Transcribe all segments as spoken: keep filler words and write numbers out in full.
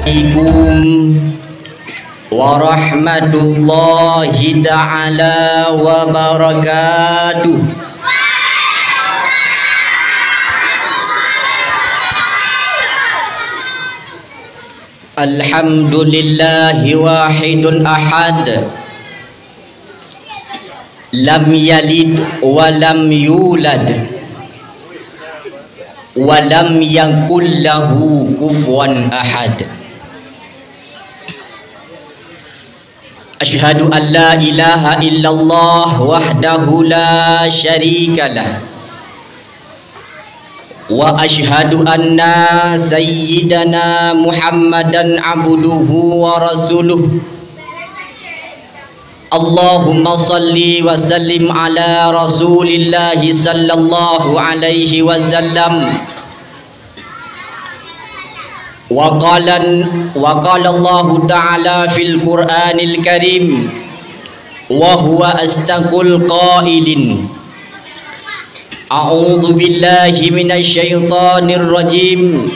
Assalamualaikum warahmatullahi taala wabarakatuh. Alhamdulillahi wahidun ahad. Lam yalid wa lam yulad, wa lam yakul lahu kufuwan ahad. Asyhadu an la ilaha illallah wahdahu la syarikalah. Wa asyhadu anna sayyidana Muhammadan abduhu wa rasuluh. Allahumma salli wa sallim ala Rasulillahi sallallahu alaihi wasallam. Wa qala, wa qala Allahu ta'ala fil Qur'anil Karim, wa huwa asdaqul qailin. A'udzu billahi minasy syaithanir rajim.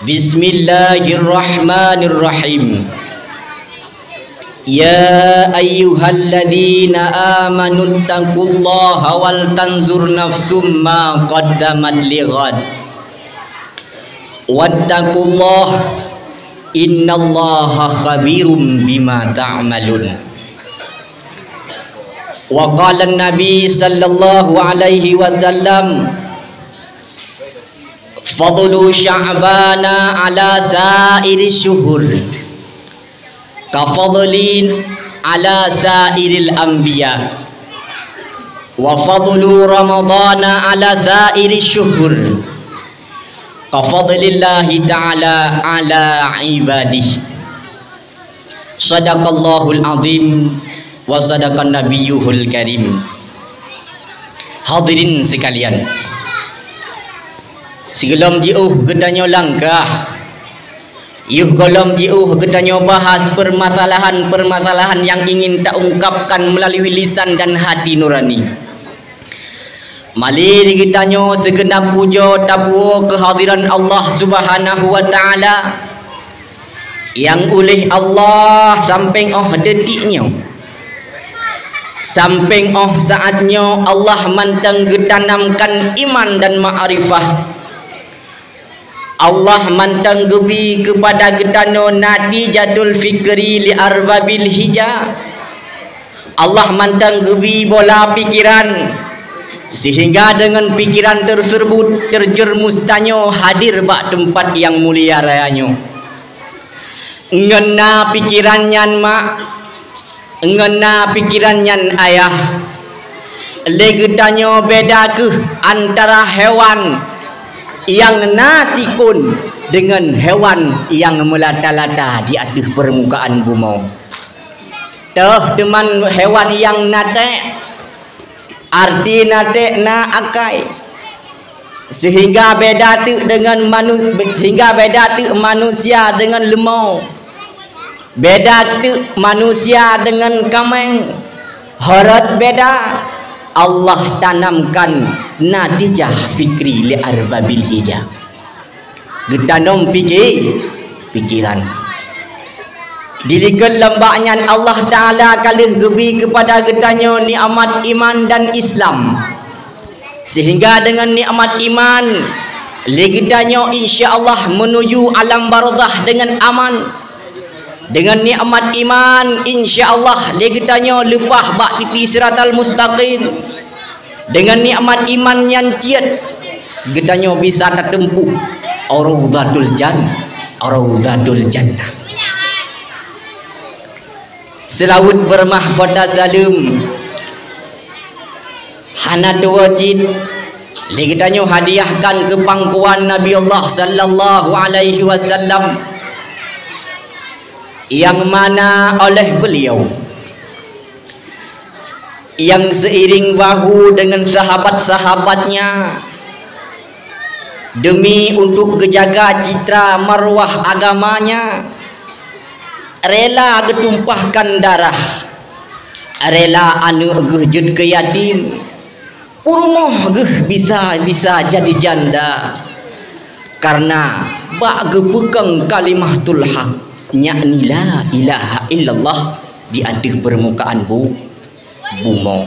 Bismillahirrahmanirrahim. Ya ayyuhalladzina amanu taqullaha wal tanzur nafsum ma qaddamat lighad. Wattaqullah, innallaha khabirum bima ta'malun. Wa qala Nabi sallallahu alaihi wasallam, fadlu Sya'bana ala sairi syuhur, ka fadli ala sairil anbiya, wa fadlu Ramadana ala sairi syuhur, ka fadlillahi ta'ala ala ibadih. Sadaqallahul azim wa sadaqan nabiyyuhul karim. Hadirin sekalian, sigohlom jiôh geutanyoe langkah, yoh gohlom jiôh geutanyoe bahas permasalahan-permasalahan nyang ingin taungkapkan meulalu lisan dan hati nurani. Mari geutanyoe sigeunab pujoe tapuwoe keuhadiran Allah Subhanahu wa Ta'ala, nyang uléh Allah sampéng 'oh detik nyoe, sampéng 'oh saát nyoe Allah mantong geutanamkan iman dan makrifah. Allah mantong geubi keupada geutanyoe natijatul fikri li arbabil hija. Allah mantong geubi bola pikiran, sehingga deungon pikiran teuseubut teujeureumus tanyoe hadir bak teumpat nyang mulia raya nyoe. Ngon na pikiran nyan mak, ngon na pikiran nyan ayah, lé geutanyoe beda kheueh antara hewan nyang na tikon deungon hewan nyang meulata-lata di ateueh peurmukaan bumoe. Toh teuma hewan nyang na ték, arti na ték na akai. Sehingga beda teuk deungon manus-, sehingga beda teuk manusia deungon leumô. Beda teuk manusia deungon kaméng. Horot beda, Allah tanamkan natijah fikri li arbabil hija. Geutanom pike-, pikeran. Dilikot lom bak nyan Allah Ta'ala ka lheueh geubi keupada geutanyoe nikmat iman dan Islam. Sehingga deungon nikmat iman, lé geutanyoe insya Allah meunuju alam barzakh deungon aman. Deungon nikmat iman, insya Allah lé geutanyoe leupah bak titi siratal mustaqim. Deungon nikmat iman nyan cit, geutanyoe bisa tateumpôh Raudhatul Jan-, Raudhatul Jannah. Seulaweuet beurahmah bak tasaleuem, hana tuwoe cit lé geutanyoe hadiahkan keu pangkuan Nabi Allah sallallahu alaihi wasallam, nyang mana oleh beliau, nyang seiring bahu deungon sahabat-sahabatnya, demi untuk geujaga citra marwah agamanya, rela geutumpahkan darah, rela aneuëk geuh jeuet keu yatim, peurumoh geuh bisa-bisa jadi janda. Karena bak geupeukong kalimatul haq, yakni la ilaha illallah, di ateueh peurmukaan bu-, bumoe.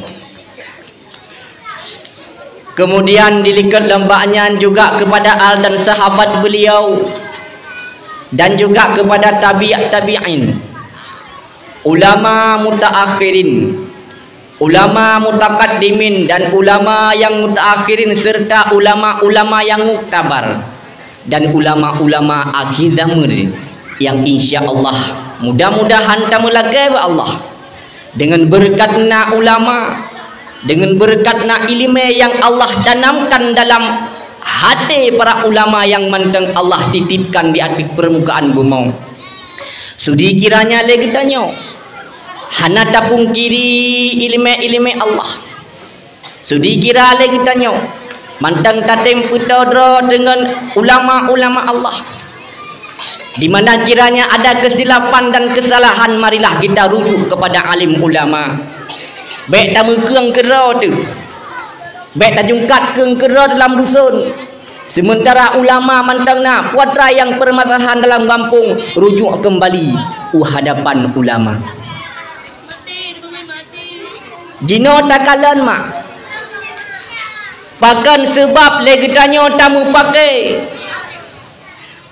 Kemudian dilikot lom bak nyan juga kepada al dan sahabat beliau, dan juga kepada tabi' tabi'in, ulama mutaakhirin, ulama mutakaddimin dan ulama yang mutaakhirin, serta ulama-ulama yang muktabar dan ulama-ulama akhir zaman yang insya Allah, mudah-mudahan tameulakée bak Allah. Dengan berkat na ulama, dengan berkat na ileumé yang Allah tanamkan dalam hati para ulama yang mantong Allah titipkan di ateueh permukaan bumoe. Sudi kiranya lé geutanyoe hana tapungkiri ileumé-ileumé Allah. Sudi kira lé geutanyoe, mantong tatem peutoe droe deungon ulama-ulama Allah. Di mana kiranya ada kesilapan dan kesalahan, marilah kita rujuk kepada alim ulama. Bék tameukeueng keudroe teuh. Bék tajungkat keueng keudroe dalam dusun. Sementara ulama mantong na, putra nyang permasalahan dalam gampông, rujuk kembali u hadapan ulama. Jinoe takalon mak. Pakon seubab lé geutanyoe tameupakée?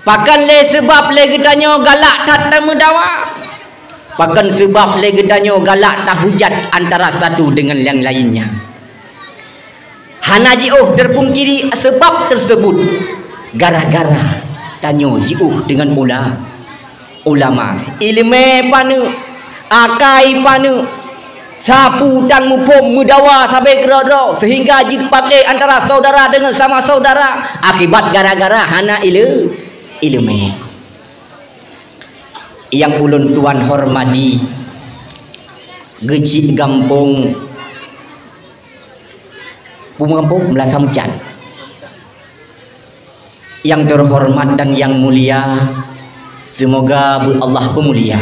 Pakon lé seubab lé geutanyoe galak that tameudawa? Pakon seubab lé geutanyoe galak tahujat antara satu dengan yang lainnya? Hana jiôh teupungkiri seubab teuseubut, gara-gara tanyoe jiôh deungon ula-, ulama. Ileumé paneuk, akai paneuk, sapeue tan muphom meudawa sabe keudroe-droe, seuhingga jipakée antara syedara deungon sama syedara, akibat gara-gara hana ileu-, ileumé. Nyang ulôn tuan hormati, geuchik gampông Peue gampông Meulasa Meucat. Yang terhormat dan yang mulia, semoga beu Allah peumulia.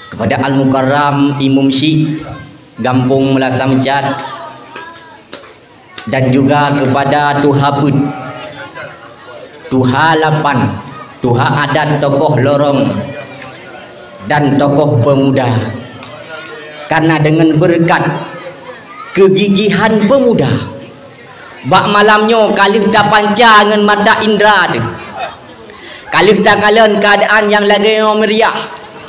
Kepada Al-Mukarram Imum Syik Gampông Meulasa Meucat, dan juga kepada Tuha Peuet, Tuha Lapan, Tuha Adat, tokoh lorong, dan tokoh pemuda. Karena dengan berkat kegigihan pemuda, bak malam nyoe ka lheueh tapanca ngon mata indra teuh. Ka lheueh takalon keuadaan nyang lagée nyoe meuriah.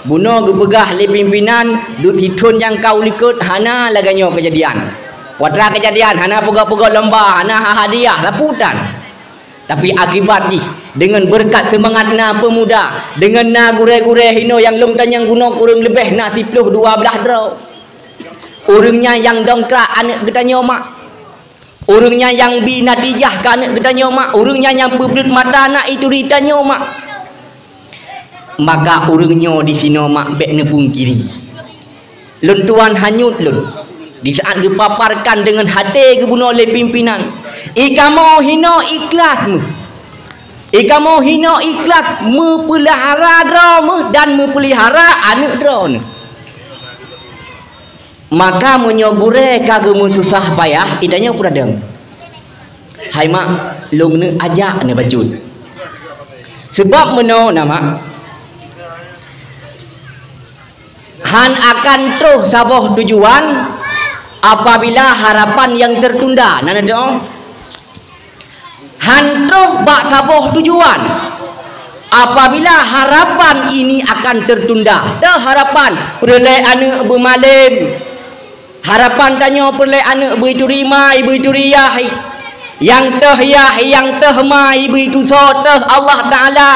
Bunoe geupeugah lé pimpinan, duek sithon nyang ka u likot hana lagée nyoe keujadian. Putra keujadian hana peugah-peugah lomba, hana ha-, hadiah, sapeue tan. Tapi akibat jih, deungon beureukat seumangat na peumuda, deungon na gurée-gurée hinoe nyang lôn tanyong bunoe kureueng leubeh na siplôh dua blaih droe. Ureuëng nyan nyang dongkrak aneuëk geutanyoe mak. Ureuëng nyan nyang bi natijah keu aneuëk geutanyoe mak. Ureuëng nyan nyang peubreut mata na ituri tanyoe mak. Maka ureuëng nyoe disinoe mak bék neupungkiri. Lôn tuan hanyut lôn, di saát geupaparkan deungon haté geubunoe lé pimpinan. I kamoe hinoe ikhlas meuh. I kamoe hinoe ikhlas meupeulihara droe meuh dan meupeulihara aneuëk droe neuh. Maka meunyoe gurée ka geumeususah payah, i tanyoe peue tadong? Hai mak, lôn neuk ajak neubacut. Seubab meunoe na mak, han akan troh saboh tujuan apabila harapan nyang tertunda. Na neudeungoe? Han troh bak saboh tujuan apabila harapan ini akan tertunda. Teuh harapan peureulée aneuëk beumalém. Harapan tanyoe peureulée aneuëk beuituri ma, ibeuturi yah. Nyang teuh yah, nyang teuh ma, ibeuturi soe, teuh Allah Taala.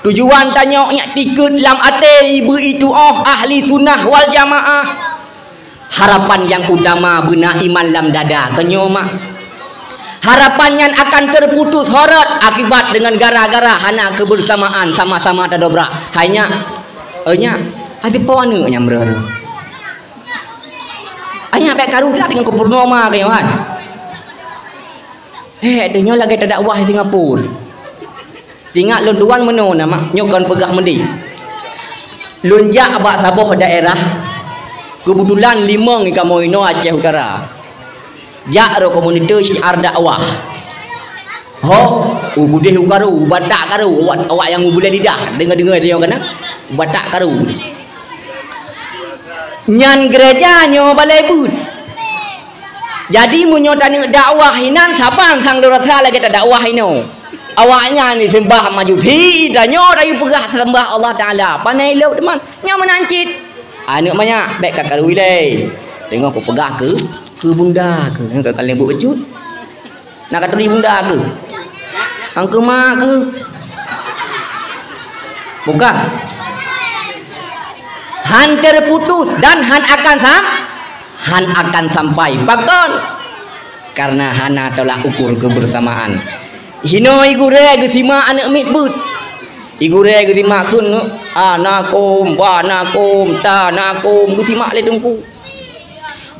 Tujuan tanyoe nyak tikeue lam até, ibeuturi tuoh ahli sunnah wal jamaah. Harapan nyang utama beuna iman lam dada, keunyoe mak. Harapan nyan akan terputus horot akibat deungon gara-gara hana keubeusamaan sama-sama tadobrak. Hai nyak, eh nyak, até po aneuëk nyang meureuh. Hai nyak bék karu that deungon keupurnoma keunyoe han. Eh, doenyoe lagée tadakwah di Singapura. Ingat lôn tuan meunoe na mak, nyoe kon peugah meudeh. Lôn jak bak saboh daerah, keubeutulan limong i kamoe inoe Aceh Utara. Jak rot komunitas syiar dakwah. Ho, u budeh u karu, u batak karu, awak, awak nyang u bulèe lidah, deungoe-deungoe tanyoe kana, u batak karu. Nyan gereja nyoe balèe beuet. Jadi, meunyoe taneuk dakwah inan, saban sang lôn rasa lagèe tadakwah inoe. Awaknyan diseumbah majusi, tanyoe tayue peugah seumbah Allah Taala. Pane ilop teuma, nyoe meunan cit. Aneuk manyak, bèk ka karu ilèe. Teungoh kupeugah keu, keu bunda keu, nyoe ka kaleng buet bacut. Na ka turi bunda keu? Angkeu mak keu? Bukan. Han terputus dan han akan sam-, han akan sampai. Pakon? Karena hana tolak ukur kebersamaan. Hinoe i gurèe geusimak aneuk miet beuet. I gurèe geusimak kheun, a na kôm, ba na kôm, ta na kôm, geusimak lé teungku.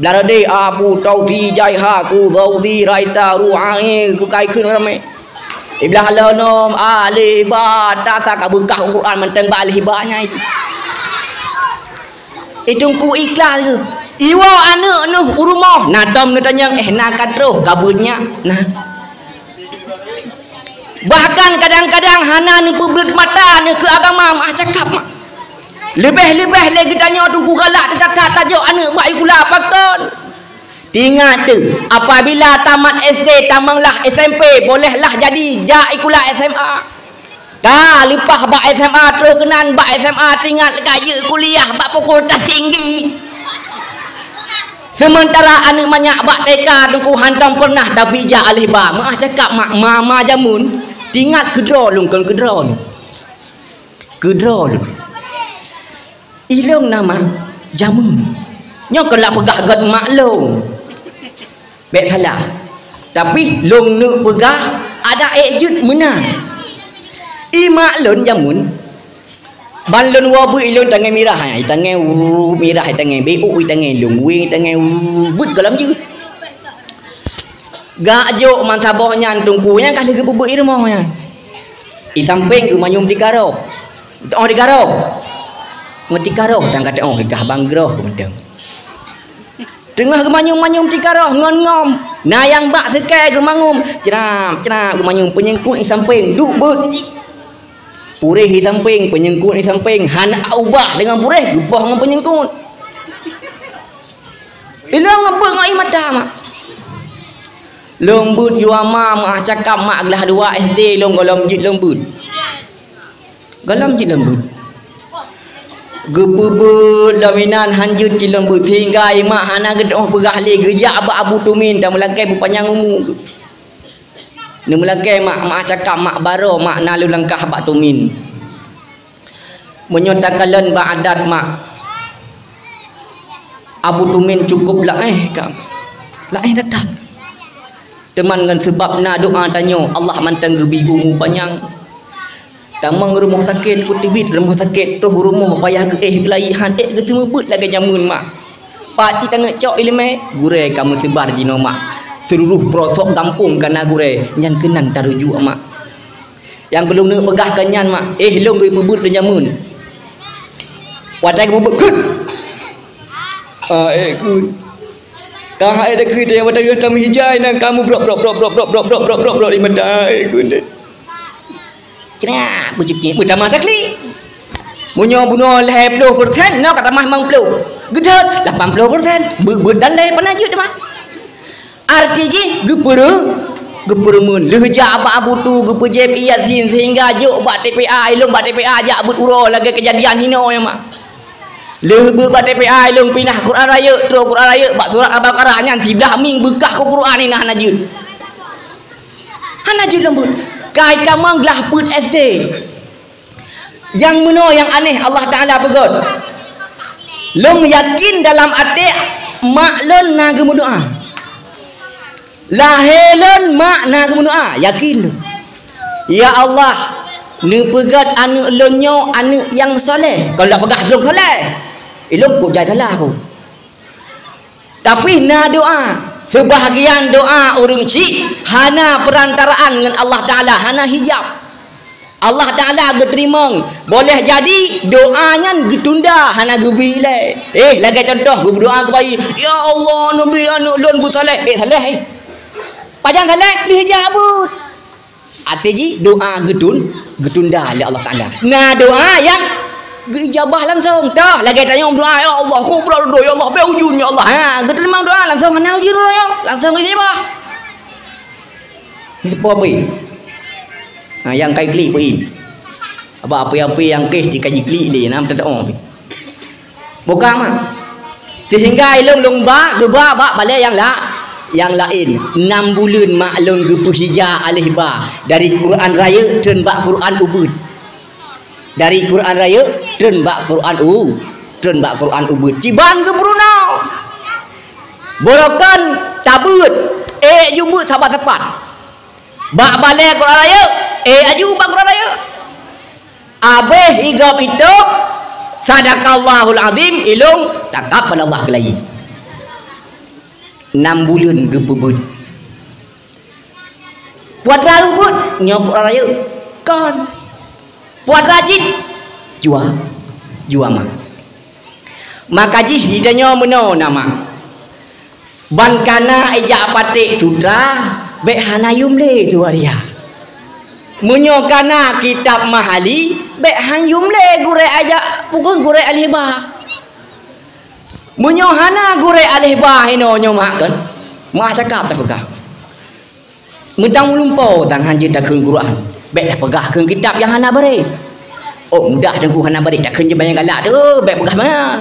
Blah rade Abu Taufi Jaiha ku Gauzi Raita Ru'ai geukai kheun ramé. Iblah lonom alif ba ta sa ka beukah Quran mantong ba alif ba nyai. Itu ku ikhlas ke? Iwoe aneuk neuh u rumoh, na tom neutanyong, eh, na ka troh ka beuet nyak. Nah. Bahkan kadang-kadang hana neupeubeuet mata neuh keu agama, meu'ah cakap mak. Leubeh-leubeh lé geutanyoe teungku galak teutathat tajok aneuk bak sikula pakon. Tingat teuh, apabila tamat S D tamonglah S M P, bolehlah jadi jak sikula S M A. Ka leupah bak S M A troh keunan bak S M A tingat ka jeuet kuliah bak fakultas tinggi. Sementara aneuk manyak bak T K teungku hantom pernah tapi jak alif ba. Meu'ah cakap mak mama jameun, tingat keudroe lôn kon keudroe lôn. Keudroe lôn. Ilôn nama jameun. Nyoe kon lôn peugah gét mak lôn. Bèk salah. Tapi lôn neuk peugah adak ék jeuet meunan. I mak lôn jameun. Ban lôn woe beuet ilôn tanggai mirah, ha, i tanggai uru mirah, i tanggai beu, i tanggai lôn weng, i tanggai uru beuet gohlom jeuet. Gak jok man saboh nyan teungku nyan ka lheueh geupeubeuet i rumoh nyan. I sampéng geumanyum tikaroh. Teu'oh tikaroh. Meutikaroh dan ka teu'oh gah banggroh mantong. Teungoh geumanyum-manyum tikaroh ngon ngom. Na nyang bak seukée geumanyum, crap, crap geumanyum peunyengkot i sampéng duek beuet. Puréh i sampéng, peunyengkot i sampéng, hana ubah deungon puréh, geuboh ngon peunyengkot. Ilôn ngon beuet ngon ie mata mak. Lôn beuet jua ma meu'ah cakap mak glah dua S D lôn gohlom jeuet lôn beuet. Gohlom jeuet lôn beuet. Geupeubeuet lom inan han jeuet cit lôn beuet sehingga i mak hana geuteumé peugah lé geujak bak Abu Tumin dan meulakée beupanyang umu. Neumeulakée mak, mak cakap mak baroe mak na lôn langkah bak Tumin. Meunyoe takalon bak adat mak, Abu Tumin cukôp laéh ka, laéh that-that. Teuma ngon seubab na doa tanyoe, Allah mantong geubri umu panyang. Tamong rumoh sakét, kuteubiet rumoh sakét, troh rumoh payah geuéh geulayi, han ék geuseumeubeuet lagée jameun mak. Pat cit taneuk cok iéleumé, gurée ka meuseubar jinoe mak. Seuluroh peurosok gampông ka na gurée, nyan keunan tarujuk mak. Nyang keu lôn neuk peugah keu nyan mak, éh lôn geupeubuet lé jameun. Watée geupeubuet kheun. Ah, éh kheun. Ka hai deukeue teuh watée geuh tam hijai nan kamu brok, brok, brok di mata, éh kheun deh. Cina, beujuki, meutamah takli. Meunyoe bunoe lhée ploh persen, nyoe ka tamah limong ploh. Geudhôt, lapan ploh persen. Beuet-beuet dan lhée peuna jeuet teuma. Arti jih geupeureu-, geupeureumeun. Lheueh jak bak Abu Tu geupeujép Yasin sehingga jok bak T P A, ilôn bak T P A jak beuet uroe lagée keujadian hinoe nyoe mak. Lheueh beuet bak T P A ilôn pinah Quran Rayeuk, troh Quran Rayeuk bak surat Al-Baqarah nyan siblah ming beukah keu Quran inan hana jeuet. Hana jeuet lôn beuet. Kai tamong glah peuet S D. Nyang meunoe nyang aneh Allah Taala peugét. Lôn yakin dalam até mak lôn na geumeudoá. Lahé lôn mak na geumeudoá, yakin lôn. Ya Allah, neupeugét aneuk lôn nyoe aneuk nyang saleh. Kon lôn peugah lôn saleh. Ilôn kok jai salah kok. Tapi na doa. Seubahagian doa ureuëng chik hana peurantaraan ngon Allah Taala, hana hijab. Allah Taala geuteurimong. Boleh jadi doa nyan geutunda, hana geubi ilée. Eh, lagée contoh, geubeudoa keu bayi, "Ya Allah, neubi aneuk lôn beusaleh." Eh, saleh, eh. Pajan saleh? Lheueh jak beuet. Até jih doa geutun-, geutunda lé Allah Taala. Na doa nyang geuijabah langsong. Toh, lagée tanyoe doa, "Ya Allah, kubra ridho, ya Allah, beu ujeuen, ya Allah." Ha, geuteurimong doa langsong, hana ujeuen, ya Allah, langsong geujabah. Ni seupôt pih. Ha, nyang kai klik pih. Abah api-api nyang keh di kaji klik lé, nam teudoh pih. Buka mak. Sehingga ilong long ba, geuba bak balée nyang la-, nyang laén. Enam buleuen mak lôn geupeuhija aleh ba. Dari Quran rayeuk treun bak Quran ubeut. Dari Quran rayeuk treun bak Quran u-, treun bak Quran ubeut. Ciban geupeurunoe. Borokan tabeuet, ék jubeuet sapat-sapat. Bak balée Quran rayeuk, ék aju bak Quran rayeuk. Abéh igop itôb, sadaqallahul azim, ilong, taqabbalallah keulayi. Enam buleuen geupeubuet. Puatra leumbot, nyoe putra rayeuk. Kon. Puatra cit, jua. Jua mak. Maka jih, ita nyoe meunoe na mak. Ban kana ijak paték sutra, bék hana yum lé tu waria. Meunyoe kana kitab mahali, bék han yum lé gurée ajak pukon gurée aleh ba. Meunyoe hana gurée aleh ba hinoe nyoe mak kan, meuah cakap tapeugah. Meudang meulumpo tan han jeuet takheun Quran. Bék tapeugah kheun kitab nyang hana bareh. Oh, mudah teungku hana bareh takheun jeuet nyang galak tu, bék peugah meunan.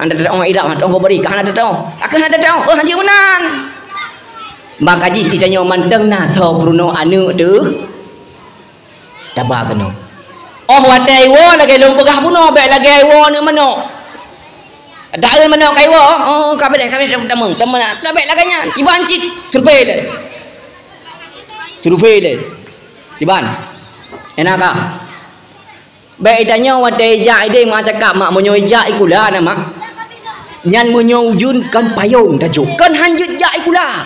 Hana teutoh idap, hana teutoh bari, ka hana teutoh. Ka hana teutoh, oh, han jeuet meunan. Maka jih ita nyoe mantong na soe peurunoe aneuk teuh. Taba keunoe. Oh, watée iwoe lagée lôn peugah bunoe, bék lagée iwoe aneuk manok. Daun manok ka iwoe, oh, ka bék, ka bék, tamong, tamong, ka bék lagée nyan. Iban cit, survei lé. Survei lé. Iban. Enak ka. Bék itanyoe watée ijak ideh mak cakap, mak, meunyoe ijak ikula na, mak. Nyan meunyoe ujeuen kan payong tajok. Kan han jeuet jak ikula.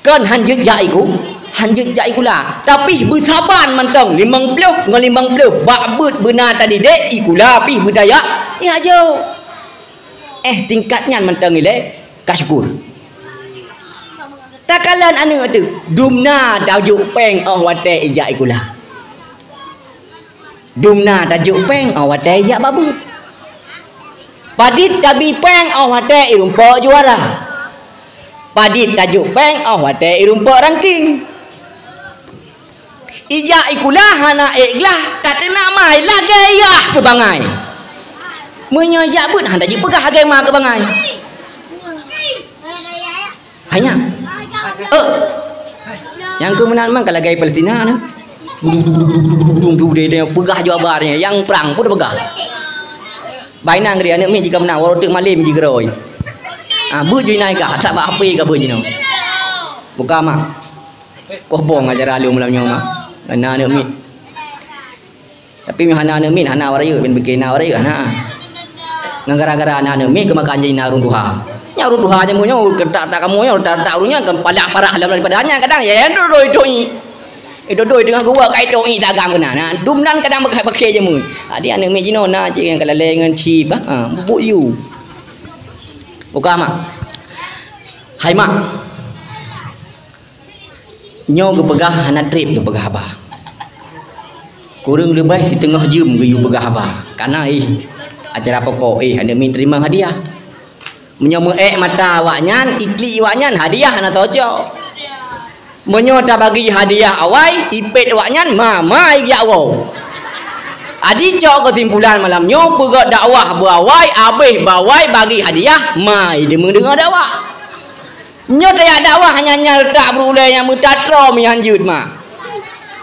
Kon han jeuet jak iku, han jeuet jak ikula. Tapi beusaban mantong limong ploh ngon limong ploh bak beuet beuna tadidek ikula pih beudaya, ya jo. Eh, tingkat nyan mantong ilée ka syukur. Takalon aneuk teuh, dumna tajok péng óh watée ijak ikula. Dumna tajok péng óh watée ijak bak beuet. Padit tabi péng óh watée irumpok juara. Padit tajok péng óh watée irumpok ranking. Ijak ikula hana ék glah, tateunak mai lagée yah keu bangai. Meunyoe jak beuet hana jipeugah lagée ma keu bangai. Hanya. Eh. Nyang keu meunan man ka lagée Palestina na. Gudung, gudung, gudung, gudung, gudung, gudung, gudung, gudung, peugah ju haba nyan, nyang prang pun peugah. Bainang geude aneuk miet jika meunan, walau teuk malem jigeuroi. Ah, beuet ju inan ka, sabab H P ka beuet jinoe. Buka mak. Koh bong ajaran lôn malam nyoe mak. Ana aneuk miet. Tapi meunyoe hana aneuk miet, hana warayeuk, ben pike na warayeuk, hana. Ngon gara-gara hana aneuk miet, keumakan jih na ureueng tuha. Nyan ureueng tuha jameun nyoe, keutak-tak kamoe nyoe, tak-tak ureueng nyan kan palak parah lom daripada nyan kadang, ya, dodoi tohi. Eh, dodoi teungoh geuwak kai tohi tagam keunan. Nah, dum nan kadang bakhe-bakhe jameun. Jadi aneuk miet jinoe na cit ngon kalalé ngon chip, ha, bubuk yu. Buka mak. Hai mak. Nyoe geupeugah hana treb geupeugah haba. Kureueng leubeh siteungoh jeuem geuyue peugah haba. Kana ih acara pokok ih aneuk miet teurimong hadiah. Meunyoe meu-ék mata awaknyan, iklik awaknyan hadiah hana cocok. Meunyoe tabagi hadiah awai, ipét awaknyan ma-ma ijak woe. Adi cok keusimpulan malam nyoe peugöt dakwah beuawai, abéh beuawai bagi hadiah, ma ideumeung deungoe dakwah. Nyoe tajak dakwah nyan, nyan reutak beureulée nyang meutatrom nyang jeuet mak.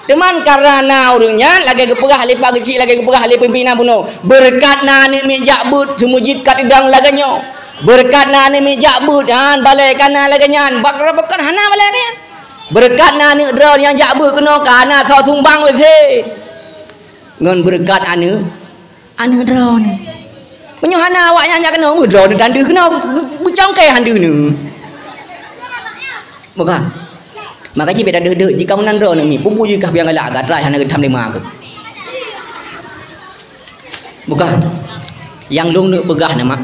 Teuma karna na ureueng nyan lagée geupeugah lé Pak Geuchik, lagée geupeugah lé pimpinan bunoe, beureukat na aneuk miet jak beuet seumeujid ka teudong lagée nyoe. Beureukat na aneuk miet jak beuet, han balée ka na lagée nyan, bak rabokan hana balée lagée nyan. Beureukat na aneuk droeneuh nyang jak beuet keunoe ka na soe sumbang W C. Ngon beureukat aneuk Aneuk droeneuh. Meunyoe hana awaknyan jak keunoe, meudroeneuh dan deuh keunoe, beucongkée han deuh neuh. Bukan. Maka cit beda deuh-deuh, jika meunan droeneuh mi, bubu jih kah piang galak, gadrai hana geutham lima keuh. Bukan. Nyang lôn neuk peugah na mak.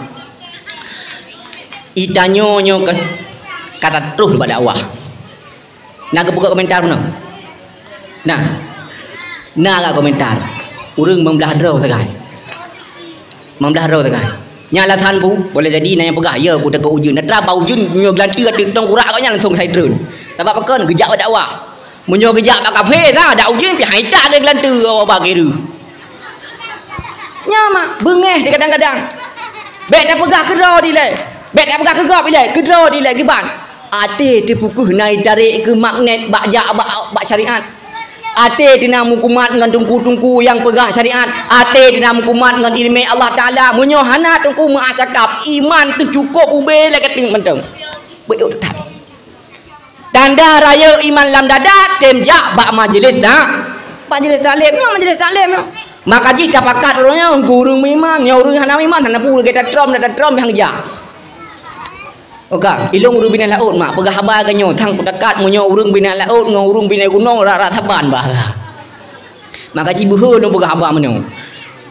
Itanyoe nyoe kan, ka tatroh bak dakwah. Na geupeugah komentar bunoe? Na. Na gak komentar. Ureuëng meublah droe sagai. Meublah droe sagai. Nyan alasan bu, boleh jadi na nyang peugah, "Ya, ku teuka ujeuen." Natra ba ujeuen nyoe geulanteue ateueh tong kurak kau nyan langsung sai treun. Sabab pakon? Geujak bak dakwah. Meunyoe geujak bak kafé, na dak ujeuen pih hai tak lé geulanteue awak bak kiri. Nyan mak, beungéh di kadang-kadang. Bék tapeugah keudroe dilée. Bék tapeugah keu gob ilée, keudroe dilée kiban. Até teupukeue na itarek keu magnet bak jak bak, bak syariat. Até teuna meukumat ngon teungku-teungku nyang peugah syariat. Até teuna meukumat ngon ileumé Allah Taala. Meunyoe hana teungku meuah cakap, iman teuh cukôp ubé lagée teuk mantong. Beuyôh that. Tanda rayeuk iman lam dada, tem jak bak majeulis ta-, majeulis taklim. Nyoe majeulis taklim nyoe. Maka jih tapakat ureuëng nyoe, ureuëng meuiman, nyoe ureuëng hana meuiman, hana peue lagée tatrom, tatrom nyang jak. Oka, ilong ureuëng binéh laôt mak, peugah haba keu nyoe, thang kudekat meunyoe ureuëng binéh laôt ngon ureuëng binéh gunong rara saban bah. Maka jibeuhe lôn peugah haba meunyoe.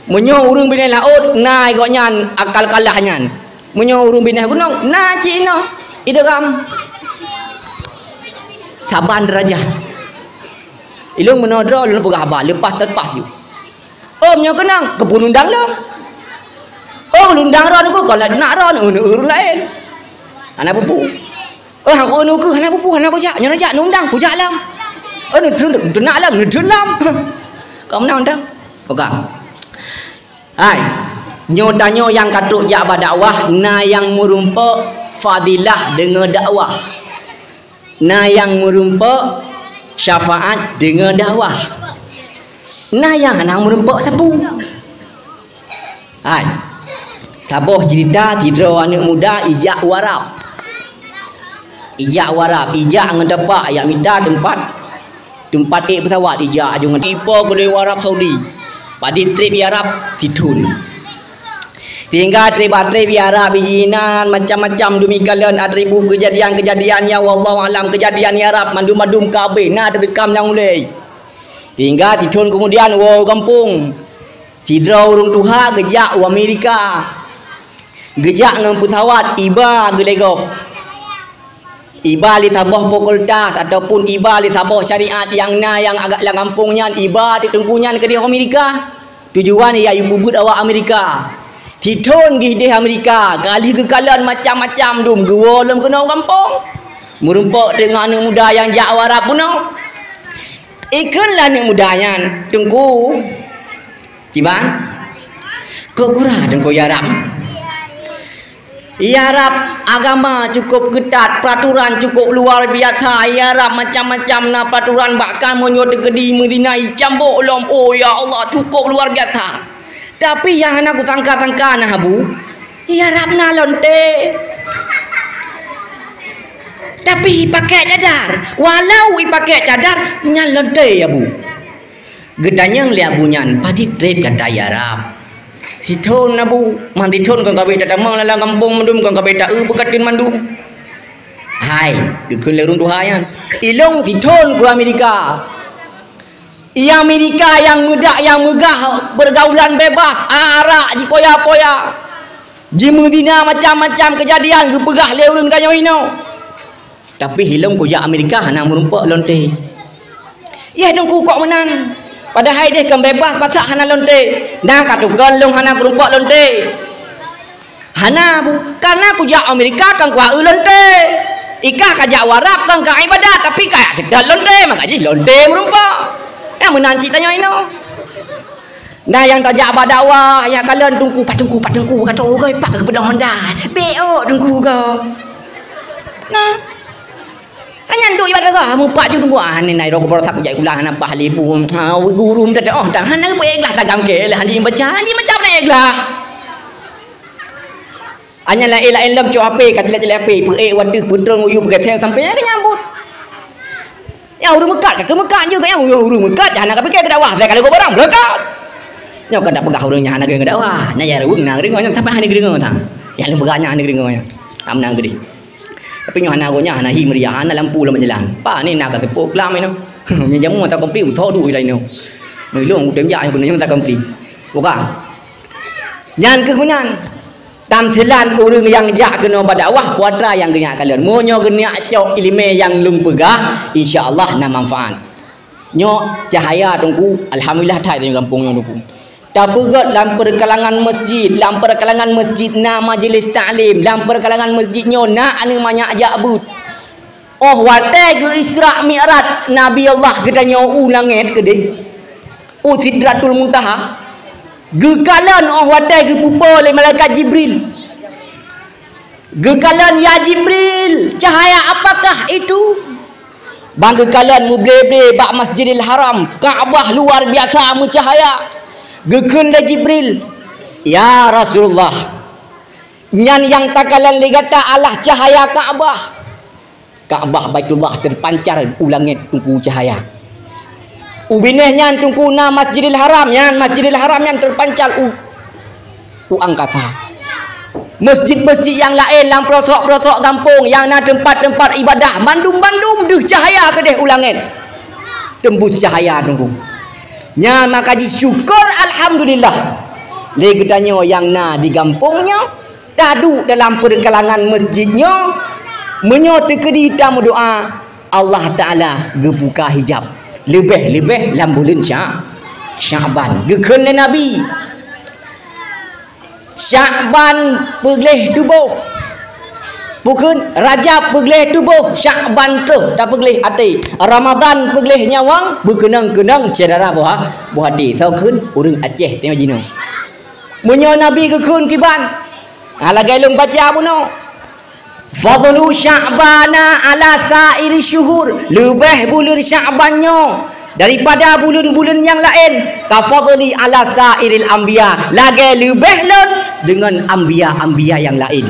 Meunyoe ureuëng binéh laôt na gobnyan akal kalah nyan. Meunyoe ureuëng binéh gunong na cit inoe idram. Saban deurajat. Ilong meunoe droe lôn peugah haba, leupah teuleupah ju. Oh, meunyoe keunong, keupeue nundang lom? Oh, lôn dang droe nyoe kon lagée nak droe nyoe, ureuëng laén. Hana peue-peue. Oh, hana peue nyoe keuh, hana peue-peue, hana kujak. Nyoe neujak, nundang, kujak lom. Oh, neuteunak lom, neuteunak lom. Ka meunan dang. Oka. Hai. Nyoe tanyoe nyang ka trok jak bak dakwah, na nyang meurumpok fadilah deungoe dakwah. Na nyang meurumpok syafaat deungoe dakwah. Na nyang hana meurumpok sapeue. Hai. Saboh ceurita sidroe aneuëk muda ijak u Arab. Ijak u Arab, ijak ngon tapak, ijak mita teumpat, teumpat ék peusawat ijak aju ngon ipo keudeh u Arab Saudi. Padit treb i Arab sithon. Sehingga treb-treb i Arab ijinan macam-macam demikian atribut kejadian-kejadian nyang wallahu alam kejadian i Arab mandum-mandum ka abéh na teurekam nyang ulée. Sehingga sithon kemudian woe u gampông. Sidroe ureuëng tuha geujak u Amerika. Geujak ngon peusawat iba geulegok. Iba lé saboh fakultas ataupun iba lé saboh syariat nyang na nyang agak lam gampông nyan iba teuteungku nyan keudeh Amerika. Tujuan ia yue peubuet awak Amerika. Sithon geuh ideh Amerika, ka lheueh geukalon macam-macam dum geuwoe lom keunoe gampông. Meurumpok teungoh aneuëk muda nyang jak u Arab bunoe. Ikheun lah aneuëk muda nyan, "Teungku, kiban, kok gura Teungku i Arab? I Arab agama cukup keutat, peraturan cukup luar biasa. I Arab macam-macam na peraturan, bahkan meunyoe teukeudi meuzina icambok lom. Oh ya Allah, cukup luar biasa. Tapi nyang hana kusangka-sangka na Abu, i Arab na lonte. Tapi ipakèk cadar. Walau ipakèk cadar, nyan lonte Abu." Geutanyong lé Abu nyan, "Padit treb gata i Arab?" "Sithon Abu." "Man sithon kon ka abéh tatamong lam gampông mandum, kon ka abéh ta-eu peukateun mandum." "Hai," geukheun lé ureuëng tuha nyan, "ilong sithon ku Amerika. I Amerika nyang meudak nyang meugah pergaulan bebas, arak jipoya-poya, jimeuzina macam-macam keujadian geupeugah lé ureuëng tanyoe inoe. Tapi ilong kujak Amerika hana meurumpok lonte." "Yeh Teungku, kok meunan? Padahai deh kon bebas pasak hana lonte." "Na ka tukon lôn hana meurumpok lonte?" "Hana, Bu. Karena kujak Amerika kon kua eu lonte. Ikah kajak u Arab kon ka ibadat, tapi kajak seutôt lonte, maka jih lonte meurumpok. Nyang meunan cit tanyoe inoe." Na nyang tajak bak dakwah, nyang kalon teungku, "Pat teungku, pat teungku," ka troh goi, pat keu peudong honda. "Beok teungku go." Nah. Nyan duek ibarat gah, mupat ju teungku, "Ah, ni nai rok borosak jak ulah hana pah lipun." Ha, guru minta doa, tang hana peuék ikhlas tagam ke lah, anjing baca, anjing baca peuék ikhlas. Hanya laén-laén lom cok H P, ka cilek-cilek H P, peuék watèe peutrön uyu peugeseng sampai nyang nyambut. Nyang ureueng meukat, ka keu meukat je, nyang ureueng meukat, hana ka pikir keu dakwah, saya ka lagu barang, berangkat. Nyoe kan dak peugah ureueng nyang hana geungoe dakwah, na ya ureueng na geungoe, sampai hana geungoe tang. Ya lôn peugah nyang hana geungoe. Am na geudeh. Tapi nyoe hana gobnyan, hana hi meriah, hana lampu lam jalan. Pa ni na ka teupeue pelam inoe. Nyoe jamu mata kompli, utho duek ilai inoe. Nyoe ilong utem jak nyoe mata kompli. Bukan. Nyan keuh meunan. Tamsilan ureuëng nyang jak keunoe bak dakwah, peue atra nyang geunyak kalon. Meunyoe geunyak cok iéleumé nyang lôn peugah, insya Allah na manfaat. Nyoe cahaya Teungku, alhamdulillah that di gampông nyoe Teungku. Tapeugét lam peukalangan masjid, lam peukalangan masjid na majeulis taklim, lam peukalangan masjid nyoe na aneuëk manyak jak beuet. Óh watée geu-Isra Mi'raj Nabi Allah geutanyoe u langét keudeh, u Sidratul Muntaha, geukalon óh watée geupeupo lé malaikat Jibril. Geukalon, "Ya Jibril, cahaya apakah itu?" Ban geukalon muble-ble bak Masjidil Haram, Ka'bah luar biasa meucahaya. Geukheun lé Jibril, "Ya Rasulullah, nyan nyang takalon lé gata adalah cahaya Ka'bah." Ka'bah Baitullah teupancar u langét Teungku cahaya. U binéh nyan Teungku na Masjidil Haram, nyan Masjidil Haram nyan teupancar u, u angkasa. Masjid-masjid nyang laén lam peurosok-peurosok gampông nyang na teumpat-teumpat iébadah, mandum-mandum deuh cahaya keudeh u langét. Teumbus cahaya Teungku. Nyan maka jisyukur alhamdulillah lé geutanyoe nyang na di gampông nyoe. Taduek dalam peukalangan masjid nyoe, meunyoe teukeudi tameudoá, Allah Taala geubuka hijab. Leubeh-leubeh lam buleuen Sya-, Sya'ban. Geukheun lé Nabi, "Sya'ban peugleh tuboh." Bukon Rajab peugleh tuboh, Sya'ban troh tapeugleh até. Ramadan peugleh nyawöng, beukeunong-keunong syedara boh, boh até. Soe kheun? Ureuëng Aceh teuma jinoe. Meunyoe Nabi geukheun kiban, ha, lagée lôn baca bunoe, "Fadlu Sya'bana 'ala sa'iri syuhur," leubeh buleuen Sya'ban nyoe daripada buleuen-buleuen nyang laén, "ka fadli 'ala sa'iril anbiya," lagée leubeh lôn deungon anbiya-anbiya nyang laén.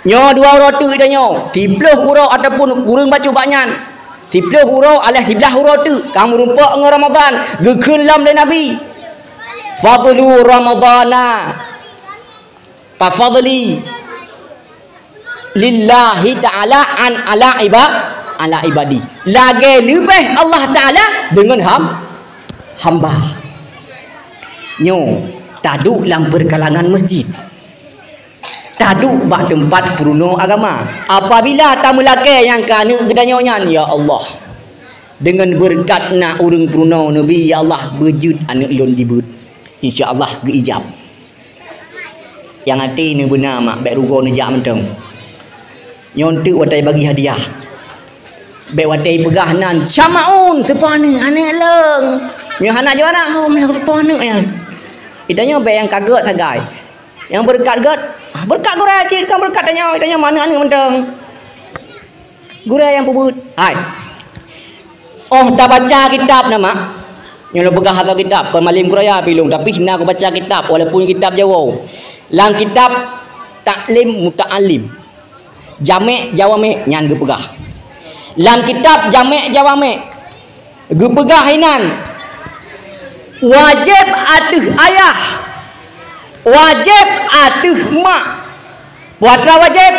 Nyoe dua uroe teuk tanyoe, siplôh uroe ataupun kureueng bacut bak nyan. Siplôh uroe alah siblaih uroe teuk, ka meurumpok ngon Ramadan, geukheun lom lé Nabi, "Fadlu Ramadana ka fadli lillahi ta'ala an ala iba-, ala ibadi." Lagée leubeh Allah Taala deungon ham-, hamba. Nyoe taduek lam peukalangan masjid. Taduek bak teumpat peurunoe agama. Apabila tameulakée nyang keu aneuëk geutanyoe nyan, "Ya Allah, deungon beureukat na ureuëng peurunoe neubi, ya Allah, beujeuet aneuëk lôn jibeuet. Insya Allah geuijab." Nyang até neubeuna mak, bék rugoe neujak mantong. Nyoe teuk watée bagi hadiah. Bék watée peugah nan, "Syamaun, seupah aneuëk, aneuëk lôn." Nyoe hana juara, "Oh, meunan seupah aneuëk nyan." Geutanyoe bék nyang ka gét sagai. Nyang beureukat gét, beureukat gurée cit, kon beureukat tanyoe, tanyoe manök aneuëk mantong. Gurée nyang peubeuet. Hai. Óh tabaca kitab na mak. Nyoe lôn peugah ateueh kitab, kon malém gurée pih lôn, tapi na kubaca kitab, walaupun kitab Jawoe. Lam kitab Taklim Muta'alim. Jamek Jawamik nyan geupeugah. Lam kitab Jamek Jawamik, geupeugah inan, wajéb ateueh ayah, wajéb ateueh mak. Peue atra wajéb?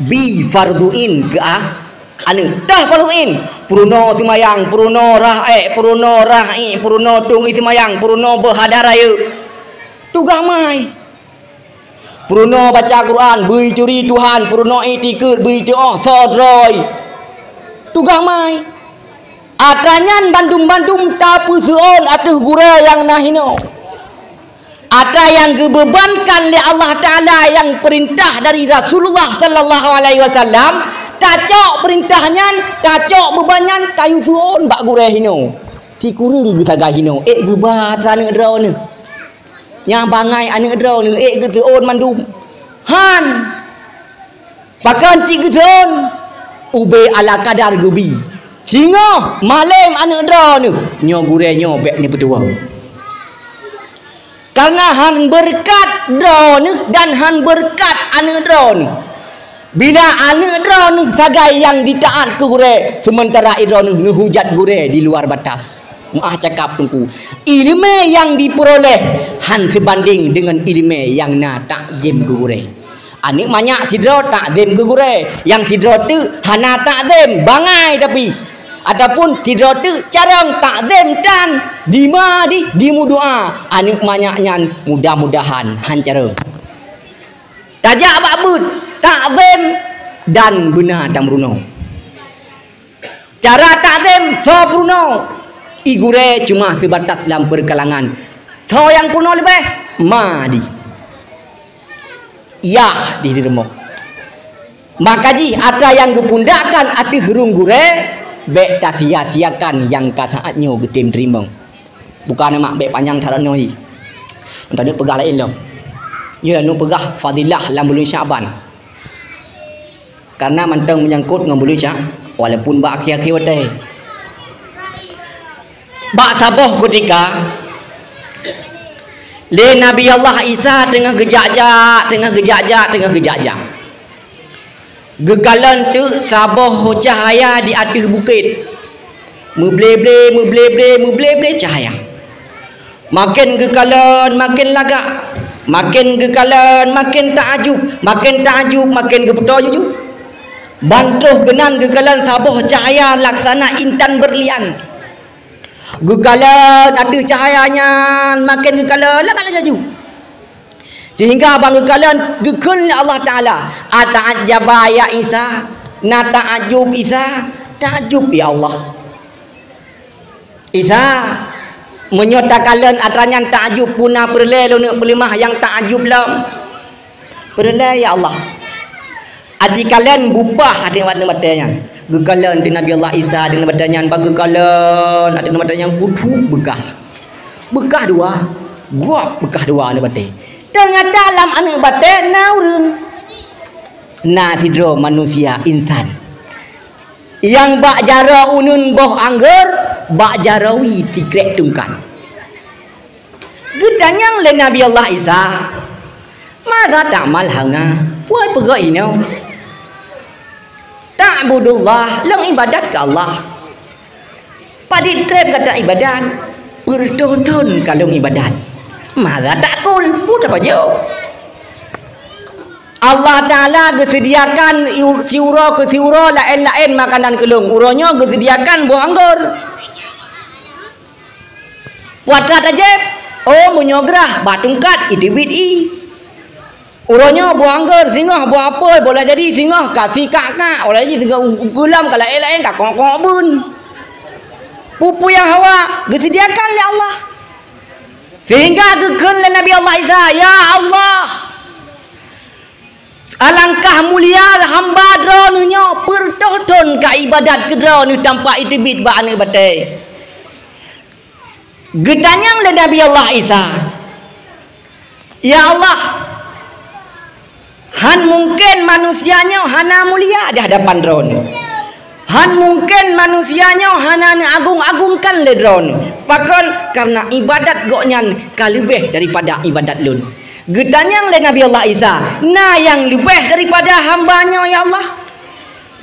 Bi fardhu'in keu a-, aneuëk. Tah fardhu'in, peurunoe seumayang, peurunoe rah ék, peurunoe rah ié, peurunoe tueng ié seumayang, peurunoe beuhada rayeuk. Tugaih mai. Peurunoe baca Quran, beu turi Tuhan, peurunoe iktikeuet, beu tuoh soe droe. Tugaih mai. Atra nyan bandum-bandum tapeuseuôn ateueh gurée nyang na hinoe. Atra nyang geubeubankan lé Allah Taala nyang peurintah dari Rasulullah sallallahu alaihi wasallam, tacok peurintah nyan, tacok beuban nyan, tayue seuôn bak gurée hinoe. Sikureueng geusagai hinoe, ék geuba atra aneuëk droeneueh. Nyang bangai aneuëk droeneueh ék geuseuôn mandum. Han! Pakon cit geuseuôn? Ubé ala kadar geubi. Singoh malém aneuëk droeneueh, nyoe gurée nyoe bék neupeutuwoe. Kareuna han beureukat droeneueh dan han beureukat aneuëk droeneueh. Bila aneuëk droeneueh sagai nyang jitaát keu gurée, seumeuntara droeneueh neuhujat gurée di luar batas. Meu'ah cakap Teungku, iéleumé nyang jipeuroléh han seubandéng deungon iéleumé nyang na takzém keu gurée. Aneuëk manyak sidroe takzém keu gurée, nyang sidroe teuk hana takzém, bangai tapi. Ataupun sidroe teuk carông takzém tan, dima di, dimeudoá. Aneuëk manyak nyan mudah-mudahan han carông. Tajak bak beuet, takzim dan beuna tameurunoe. Cara takzim, soe peurunoe, i gurée cuma sibatas lam peukalangan. Soe nyang peurunoe leubeh, ma di. Yah di rumoh. Maka jih atra nyang geupundakkan ateueh ureuëng gurée, bék tasia-siakan nyang ka saát nyoe geutem teurimong. Bukan mak bék panyang that nyoe. Entah neuk peugah laén lom. Nyoe neuk peugah fadilah lam buleuen Syakban. Karena mantong meunyangkot ngon buleuen Syak, walaupun bak akhé-akhé watée. Bak saboh kutika, lé Nabi Allah Isa teungoh geujak-jak, teungoh geujak-jak, teungoh geujak-jak. Geukalon teuk saboh cahya di ateueh bukét. Meuble-ble, meuble-ble, meuble-ble cahya. Maken geukalon, maken lagak. Maken geukalon, maken taajub. Maken taajub, maken geupeutoe juju. Ban troh geunan geukalon saboh cahya laksana intan berlian. Geukalon ateueh cahya nyan, maken geukalon, lagak laju. Sehingga ban geukalon geukheun lé Allah Taala, "Ata'ajjaba ya Isa?" Na taajub Isa, taajub ya Allah. Isa, meunyoe takalon atra nyan taajub, peue na peureulée lôn peuleumah nyang taajub lom? Peureulée ya Allah. Aci kalon bupah ateueh aneuk batée nyan. Geukalon di Nabi Allah Isa di aneuk batée nyan, bak geukalon ateueh aneuk batée nyan kuthu beukah. Beukah dua, guap beukah dua aneuk batée. Teunyata lam aneuk batée na ureuëng. Na sidroe manusia insan. Nyang bak jaroe uneuen boh anggor, bak jaroe wie tikrek tungkat. Geutanyong lé Nabi Allah Isa, "Madza ta'mal hauna?" Peue peugah inoe? "Ta'budullah, lôn ibadat keu Allah." "Padit treb gata ibadat?" "Peureutôh thon ka lôn ibadat." "Madza ta'kul?" Peue tapajoh? "Allah Taala geuseudiakan iu-, siuroe keu siuroe laén-laén makanan keu lôn. Uroe nyoe geuseudiakan boh anggor." Watée tajép, oh, meunyoe grah, bak tungkat, iteubiet ié. Uroe nyoe boh anggor, singoh boh apel, boh lam jadi singoh ka sikak-kak, boh lam jadi singoh u-, u-, geulam ka laén-laén ka kongkong beun. Peue-peue nyang hawa geuseudiakan lé Allah. Sehingga geukheun lé Nabi Allah Isa, "Ya Allah, alangkah mulia hamba Droeneueh nyoe, peureutôh thon ka ibadat keu Droeneueh tanpa iteubiet bak aneuk batée." Geutanyong lé Nabi Allah Isa, "Ya Allah, han mungken manusia nyoe hana mulia di hadapan Droeneueh. Han mungken manusia nyoe hana neuagong-agongkan lé Droeneueh. Pakon? Kareuna ibadat gobnyan ka leubeh daripada ibadat lôn." Geutanyong lé Nabi Allah Isa, "Na nyang leubeh daripada hamba nyoe, ya Allah?"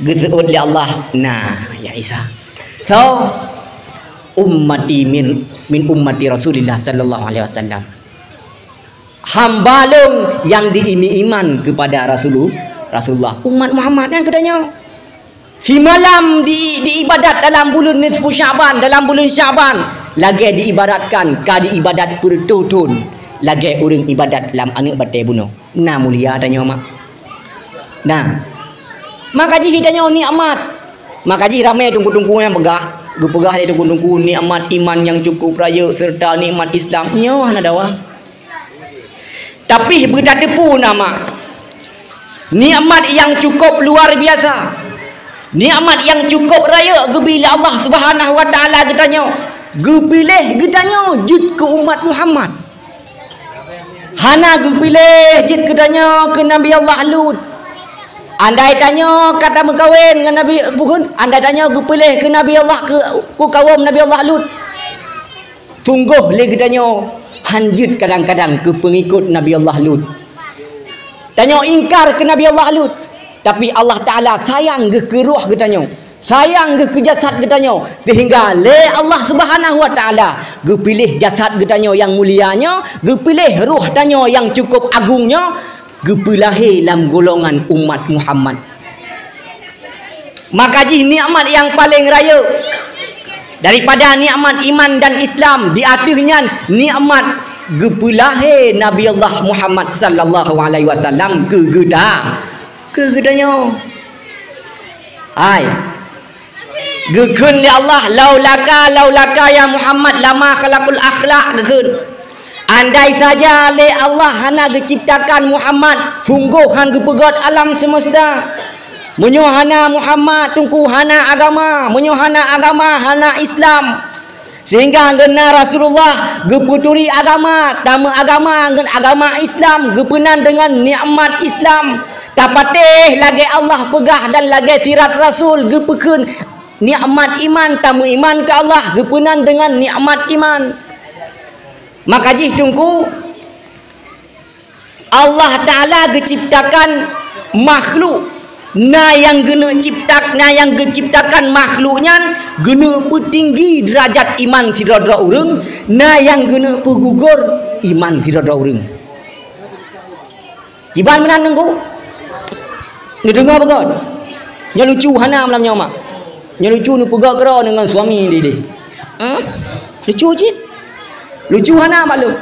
Geuseuôt lé Allah, "Na, ya Isa." So, ummati min, min ummati Rasulillah sallallahu alaihi wasallam. Hamba lôn nyang diiman-iman keupada Rasulu-, Rasulullah. Umat Muhammad nyan geutanyoe. Simalam di, diibadat dalam buleuen nisfu Sya'ban, dalam buleuen Sya'ban, lagée diibaratkan ka diibadat peureutôh thon, lagée ureuëng ibadat lam aneuk batée bunoe. Na mulia tanyoe mak. Nah. Maka jih tanyoe nikmat. Maka jih ramé teungku-teungku nyang peugah, geupeugah lé teungku-teungku nikmat iman nyang cukup rayeuk serta nikmat Islam. Nyoe hana dawa. Tapi beutateupeue na mak. Nikmat nyang cukup luar biasa. Nikmat nyang cukup rayeuk geubri lé Allah Subhanahu wa Taala geutanyoe. Geupiléh geutanyoe jeuet keu umat Muhammad. Hana geupiléh jeuet geutanyoe keu Nabi Allah Lut. Andai tanyoe ka tameukawen ngon Nabi, bukon, andai tanyoe geupiléh keu Nabi Allah, keu, keu kawom Nabi Allah Lut. Sunggoh lé geutanyoe han jeuet kadang-kadang keu peungikot Nabi Allah Lut. Tanyoe ingkar keu Nabi Allah Lut. Tapi Allah Taala sayang geuh keu roh geutanyoe. Sayang geuh keu jasad geutanyoe, sehingga lé Allah Subhanahu wa Taala geupiléh jasad geutanyoe nyang mulia nyoe, geupiléh roh tanyoe nyang cukup agong nyoe, geupeulahé lam golongan umat Muhammad. Maka jih nikmat nyang paleng rayeuk daripada nikmat iman dan Islam, di ateueh nyan nikmat Geupeulahé Nabi Allah Muhammad sallallahu alaihi wasallam keu geuta-, keu geutanyoe. Hai. Geukheun lé Allah, "Laulaka, laulaka ya Muhammad lama khalaqul akhlaq," geukheun. Andai saja lé Allah hana geuciptakan Muhammad, sunggoh han geupeugét alam semesta. Meunyoe hana Muhammad, Teungku, hana agama. Meunyoe hana agama, hana Islam. Sehingga geuna Rasulullah geupeuturi agama, tameuagama ngon agama Islam, geupeunan deungon nikmat Islam. Tapatéh lagée Allah peugah dan lagée sirat Rasul geupeukheun, nikmat iman, tameuiman keu Allah geupeunan deungon nikmat iman. Maka jih Teungku, Allah Ta'ala geuciptakan makhluk. Na nyang geuneuk ciptak-, na nyang geuciptakan makhluk nyan geuneuk peutinggi deurajat iman sidroe-droe ureuëng, na nyang geuneuk peugugor iman sidroe-droe ureuëng. Kiban meunan Teungku? Neudeungoe beugét. Nyoe lucu hana malam nyoe mak. Nyoe lucu neupeugét keudroe deungon suami dideh. Hah? Lucu cit. Lucu hana maklum.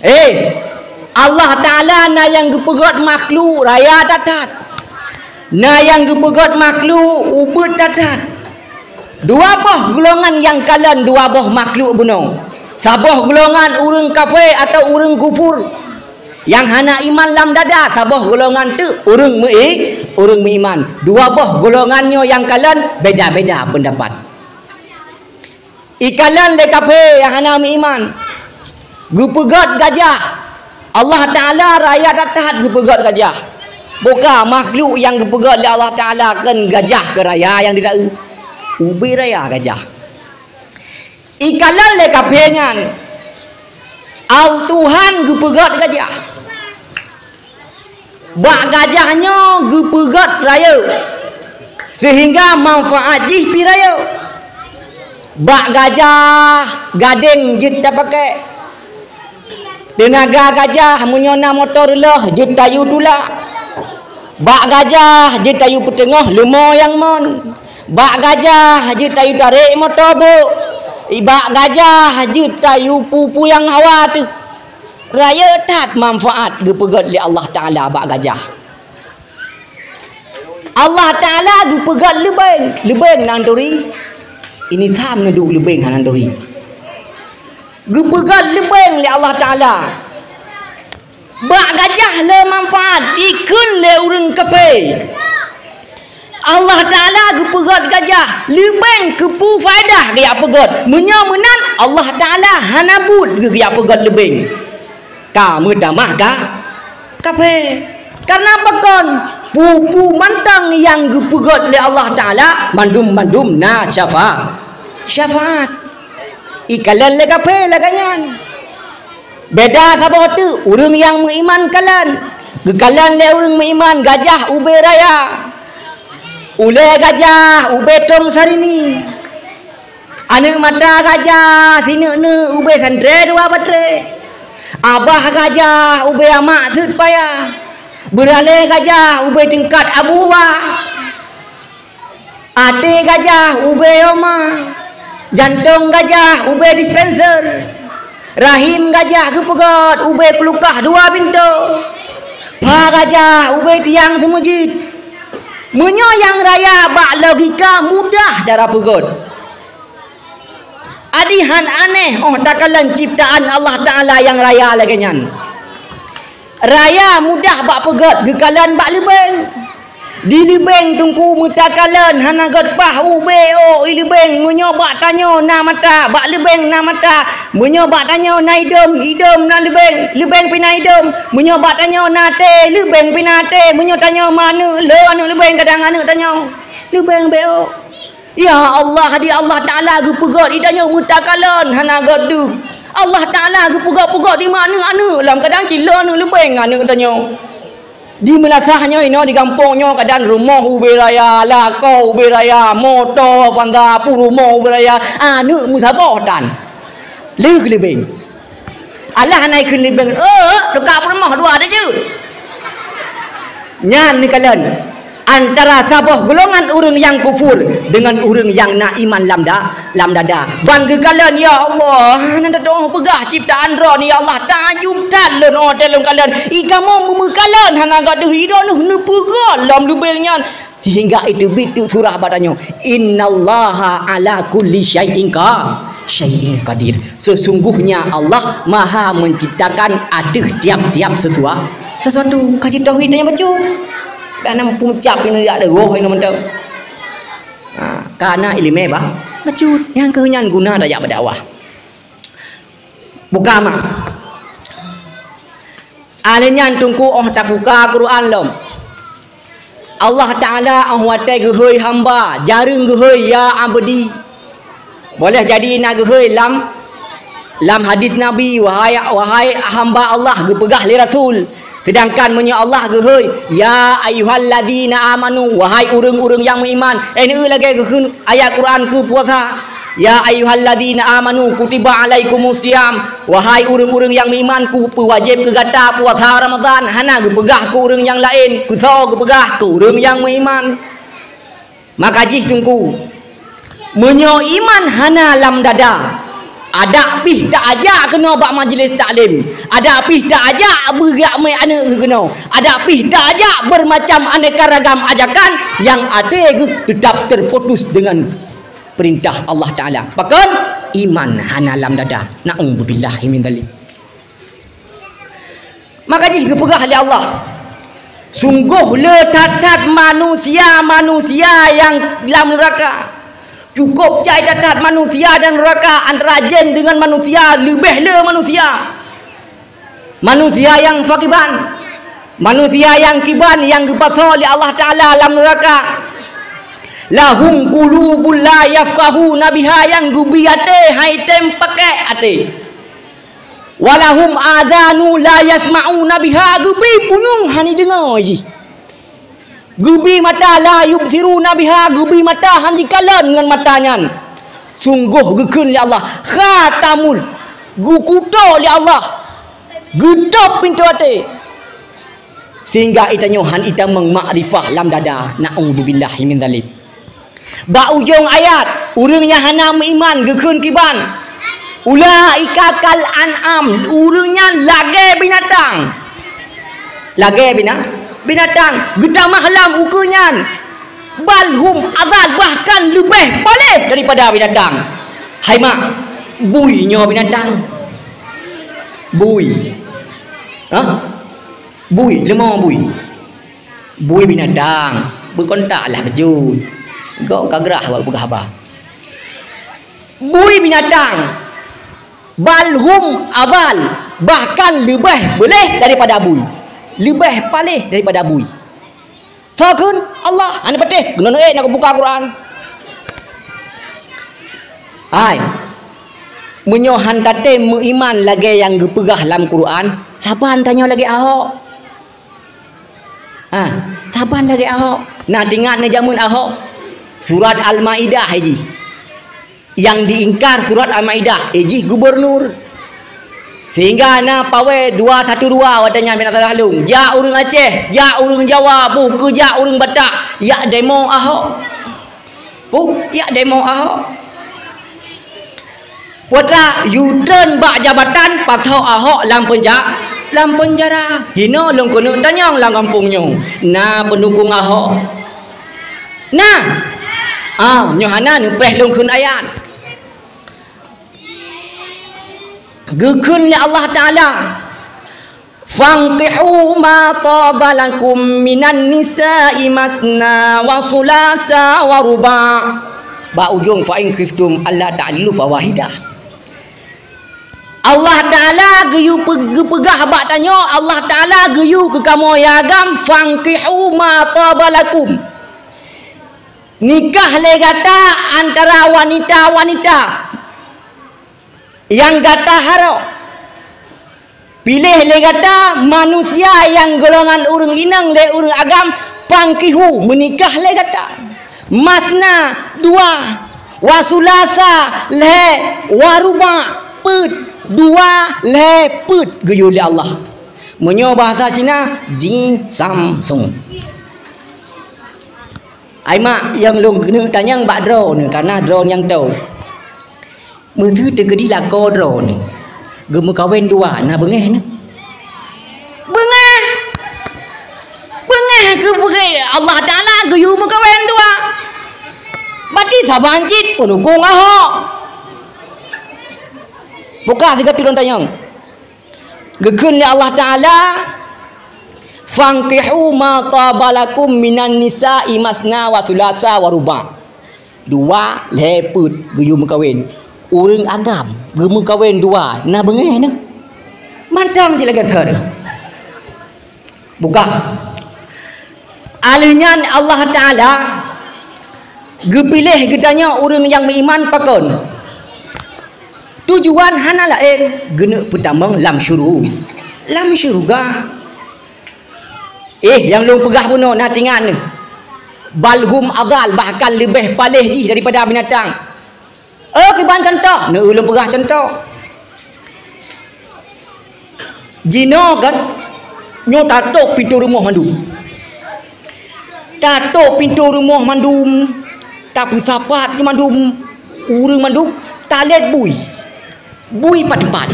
Eh, Allah Ta'ala na nyang geupeugét makhluk raya that-that. Na nyang geupeugét makhluk ubit that-that. Dua boh golongan nyang kalon dua boh makhluk bunoe. Saboh golongan ureuëng kafé atawa ureuëng kufur. Nyang hana iman lam dada, saboh golongan teuk ureuëng meu-, ureuëng meuiman. Dua boh golongan nyoe nyang kalon beda-beda peundapat. Ikalon lé kafé nyang hana meuiman. Geupeugét gajah. Allah Ta'ala raya that-that geupeugét gajah. Boh ka makhluk nyang geupeugét lé Allah Ta'ala kon gajah keu raya nyang ditaeu. Ubé raya gajah. Ikalon lé kafé nyan. Al Tuhan geupeugét gajah. Bak gajah nyoe geupeugét rayeuk, seuhingga manfaat jih pih rayeuk. Bak gajah gadeng jeuet tapakai. Teunaga gajah meunyoe na moto reuloh jeuet tayue tulak. Bak gajah jeuet tayue peuteungoh leumo nyang mon. Bak gajah jeuet tayue tarek moto bok. Bak gajah jeuet tayue peue-peue nyang hawa teuh. Rayeuk that manfaat geupeugét lé Allah Ta'ala bak gajah. Allah Ta'ala geupeugét leubeng, leubeng nan turi. Ini tham neuduek leubeng hana turi. Geupeugét leubeng lé Allah Ta'ala. Bak gajah le manfaat, dikheun lé ureuëng kafé. Allah Ta'ala geupeugét gajah, leubeng keupeue faedah geujak peugét. Meunyoe meunan, Allah Ta'ala hana buet geu-, geujak peugét leubeng. Ka meutamah ka kafé. Karena pakon? Peue-peue mantong nyang geupeugét lé Allah Ta'ala, mandum-mandum na syafa-, syafaat. Ikalon lé kafé lagée nyan. Beda saboh teuk, ureuëng nyang meuiman kalon. Geukalon lé ureuëng meuiman gajah ubé raya. Ulée gajah ubé tông sarini. Aneuëk mata gajah sineuk-neuk ubé santré dua batré. Abah gajah ubé amak seuet paya. Beuralée gajah ubé teungkat abu wa. Até gajah ubé oma, jantong gajah ubé dispenser, rahim gajah geupeugét ubé kulukah dua pintoe, pha gajah ubé tiang seumeujid. Meunyoe nyang raya bak logika mudah cara peugét. Adi han aneh óh takalon ciptaan Allah Ta'ala nyang raya lagée nyan. Raya mudah bak peugét geukalon bak leubeng. Di leubeng teungku meutakalon hana gét paih ubé ôk i leubeng. Meunyoe bak tanyoe na mata, bak leubeng na mata. Meunyoe bak tanyoe na idôm, idôm na leubeng, leubeng pih na idôm. Meunyoe bak tanyoe na até, leubeng pih na até. Meunyoe tanyoe ma aneuëk, le aneuëk leubeng kadang aneuëk tanyoe. Leubeng bék ôk. Ya Allah, di Allah Ta'ala geupeugét i tanyoe meutakalon hana gét deuh. Allah Ta'ala geupeugét-peugét di ma aneuëk-aneuëk lam kadang cit le aneuëk leubeng aneuëk tanyoe. Di meunasah nyoe inoe di gampông nyoe kadang rumoh ubé raya, lakoe ubé raya, moto Avanza, peurumoh ubé raya, aneuëk meusaboh tan. Lheueh leubeng. Alah hana ikheun leubeng, eh, teuka peurumoh dua ata jeuet. Nyan neukalon. antara saboh golongan ureuëng nyang kufur deungon ureuëng nyang na iman lam da-, lam dada. Ban geukalon, "Ya Allah, hana tatu'oh peugah ciptaan droeneuh, ya Allah, tajub that lôn 'oh watée lôn kalon. I kamoe meumeukalon hana gadôh, i droeneuh neupeugah lom leubeh nyan." Sehingga iteubiet teuk surah bak tanyoe, "Innallaha ala kulli syai'in qa-, syai'in qadir." Sesungguhnya Allah Maha Menciptakan ateueh tiap-tiap sesua-, sesuatu. Ka jitauhid nyang bacut. Ka nam puncak ini yak roh ini mantap. Ha, kana ileumé bah, bacut. Nyang keu nyan guna tajak berdakwah. Buka mak. Ahli nyan teungku 'oh tabuka Quran lom. Allah Taala 'oh watée geuhôi hamba, jareueng geuhôi, "Ya abdi." Boleh jadi na geuhôi lam, lam hadis Nabi, "Wahai, wahai hamba Allah," geupeugah lé Rasul. Seudangkan meunyoe Allah geuhôi, "Ya ayyuhalladzina amanu," wahai ureuëng-ureuëng nyang meuiman, eh, neueu lagée geukheun ayat Quran keu puasa, "Ya ayyuhalladzina amanu kutiba alaikumus siyam," wahai ureuëng-ureuëng nyang meuiman, kupeuwajéb keu gata puasa Ramadhan, hana geupeugah keu ureuëng nyang laén, keu soe geupeugah, keu ureuëng nyang meuiman. Maka jih teungku, meunyoe iman hana lam dada, adak pih taajak keunoe bak majlis taklim, adak pih taajak beugak mé aneuëk keunoe, adak pih taajak bermacam aneka ragam ajakan, nyang até geuh teutap terputus deungon peurintah Allah Taala. Pakon? Iman hana lam dada. Na'udzubillahi min dzalik. Maka jih geupeugah lé Allah, "Sunggoh le that-that manusia-manusia nyang lam neuraka. Cukôp jai that-that manusia dan neuraka, antara jén deungon manusia leubeh le manusia." Manusia nyang soe kiban? Manusia nyang kiban nyang geupasoe lé Allah Taala lam neuraka. "Lahum qulubun la yafqahuna biha," nyang geubi até han item pakék até. "Walahum adhanu la yasma'una biha," geubi punyueng han ideungoe jih. Geubi mata la yubsiruna biha, geubi mata han jikalon ngon mata nyan. Sunggoh geukheun lé Allah, khatamul, geukutok lé Allah, geutôb pintoe até. Sehingga itanyoe han itamong makrifah lam dada. Na'udzubillahi min dzalik. Bak ujong ayat, ureuëng nyang hana meuiman geukheun kiban, "Ulaika kal an'am," ureuëng nyan lagée binatang. Lagée bina-, binatang, geutamah lam ukeue nyan. "Bal hum adhal," bahkan leubeh paléh daripada binatang. Hai mak, bui nyoe binatang? Bui. Hah? Bui, leumô bui. Bui binatang, beukontak lah beujeuet. Gok ka grah awak peugah haba. Bui binatang, bal hum adhal, bahkan leubeh paléh daripada bui. Leubeh paléh daripada bui. Soe kheun? Allah. Hana patéh, keunoe ék na geubuka Quran. Hai, meunyoe han tatem meuiman lagée nyang geupeugah lam Quran, saban tanyoe lagée Ahok. Ha, saban lagée Ahok. Na teuingat na jameun Ahok? Surat Al-Maidah jih. Nyang diingkar surat Al-Maidah, jih gubernur. Sehingga na pawai dua satu dua watée nyan bina salah lôn. Jak ureuëng Aceh, jak ureuëng Jawa, bukeu jak ureuëng Batak, jak demo Ahok. Puh, jak demo Ahok. Putra, U-turn bak jabatan, pasoe Ahok lam penja-, lam penjara. Hino lôn keuneuk tanyong lam gampông nyoe, na peundukong Ahok? Na. Ah, nyoe hana neupreh lôn kheun ayat. Geukheun lé Allah Taala, "Fankihu ma taba lakum minan nisa'i masna wa sulasa wa ruba'." Bak ujong, "Fa in khiftum alla ta'dilu fawahidah." Allah Taala geuyue pe-, geupeugah bak tanyoe, Allah Taala geuyue keu kamoe ya agam, "Fankihu ma taba lakum." Nikah lé gata antara wanita-wanita nyang gata harok. Piléh lé gata manusia nyang golongan ureuëng inong lé ureuëng agam, fankihu, meunikah lé gata. Masna, dua, wa sulasa, lhée, wa ruba', peuet, dua, lhée, peuet, geuyue lé Allah. Meunyoe bahasa Cina, zi sam sung. Ai mak, nyang lôn keuneuk tanyong bak droeneuh, kareuna droeneuh nyang toe. Meuseu teukeudi lakoe droeneuh geumeukawen dua, na beungéh neuh? Beungéh! Beungéh keupeue Allah Taala geuyue meukawen dua. Bati saban cit peunukong Ahok. Buka sigoe tulông tanyong. Geukheun lé Allah Taala, "Fankihu ma taba lakum minan nisa'i masna wa sulasa wa ruba'." Dua, lhée peuet geuyue meukawen. Ureuëng agam geumeukawen dua, na beungéh neuh? Mantong cit lagée thon. Buka. Aleuh nyan Allah Taala geupiléh geutanyoe ureuëng nyang meuiman pakon. Tujuan hana laén geuneuk peutamong lam syuru-, lam syeuruga. Eh, nyang lôn peugah bunoe na tingan. Balhum adal, bahkan leubeh paléh jih daripada binatang. Eh, kiban contoh, neu lôn peugah contoh. Jinoe kan, nyoe tatôp pintoe rumoh mandum. Tatôp pintoe rumoh mandum, tapeusapat nyoe mandum, ureuëng mandum, talét bui. Bui pat teumpat.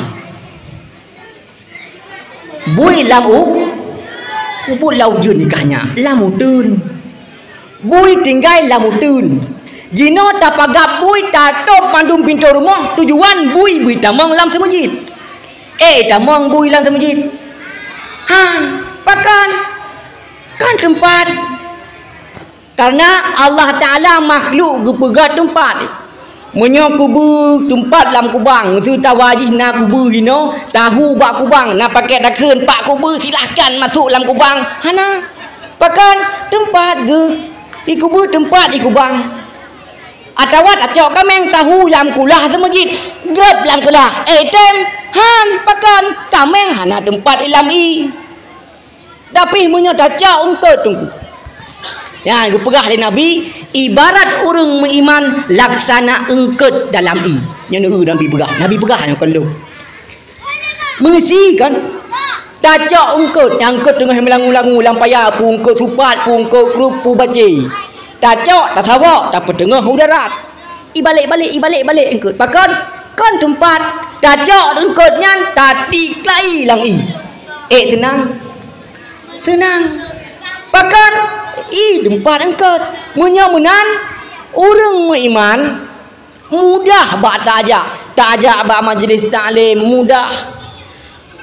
Bui lam u-, ubit lam ujeuen kah nyan, lam uteuen. Bui tinggai lam uteuen. Jinoe tapagat bui, tatôp mandum pintoe rumoh, tujuan bui beutamong lam seumeujid. Eh, tamong bui lam seumeujid. Ha, pakon? Kan teumpat. Kareuna Allah Taala makhluk geupeugah teumpat. Meunyoe kubu teumpat lam kubang, seutawa jih na kubu hinoe, tahu bak kubang, na pakék takheun pak kubu, silahkan masôk lam kubang. Hana. Pakon? Teumpat geuh. Di kubu teumpat di kubang. Atawa tacok kaméng tahu lam kulah seumeujid, gét lam kulah. Eh, tem, han, pakon? Kaméng hana teumpat i lam i. Tapi meunyoe tacok eungkôt teungku, nyan geupeugah lé Nabi, ibarat ureuëng meuiman laksana eungkôt dalam ié. Nyan Nabi peugah, Nabi peugah nyan kon lôn. Meuneusi kan, tacok eungkôt, nyang eungkôt teungoh meulangu-langu lam paya, peue eungkôt supat, peue eungkôt krup, peue bacé. Tacok, tasawok, tapeuteungoh u darat. Ibalek-balek, ibalek-balek eungkôt. Pakon? Kon teumpat. Tacok eungkôt nyan, tatiklai lam ié. Eh, seunang? Seunang. Pakon? Ié teumpat eungkôt. Meunyoe meunan, ureuëng meuiman mudah bak tajak. Tajak bak majlis taklim mudah.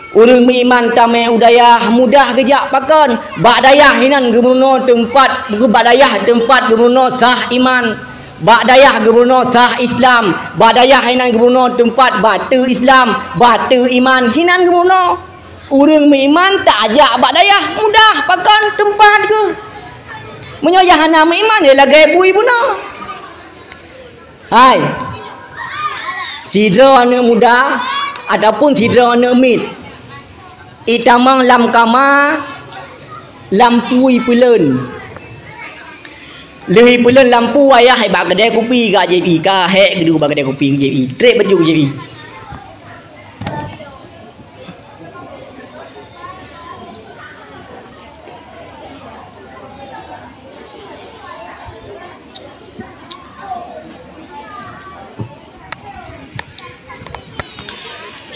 Ureuëng meuiman tamé u dayah mudah geujak pakon? Bak dayah inan geumeurunoe teumpat, bak dayah teumpat geumeurunoe sah iman. Bak dayah geumeurunoe sah Islam. Bak dayah inan geumeurunoe teumpat bateue Islam, bateue iman. Hinan geumeurunoe. Ureuëng meuiman tajak bak dayah mudah pakon? Teumpat geuh. Meunyoe nyang hana meuiman, ya lagée bui bunoe. Hai, sidroe aneuëk muda ataupun sidroe aneuëk miet, itamong lam kama, lampu ipeuleuen. Lheueh ipeuleuen lampu, ayah bak keudè kupi ka jieb ié, ka hék geuduek bak keudè kupi jieb ié, trép baju jieb ié.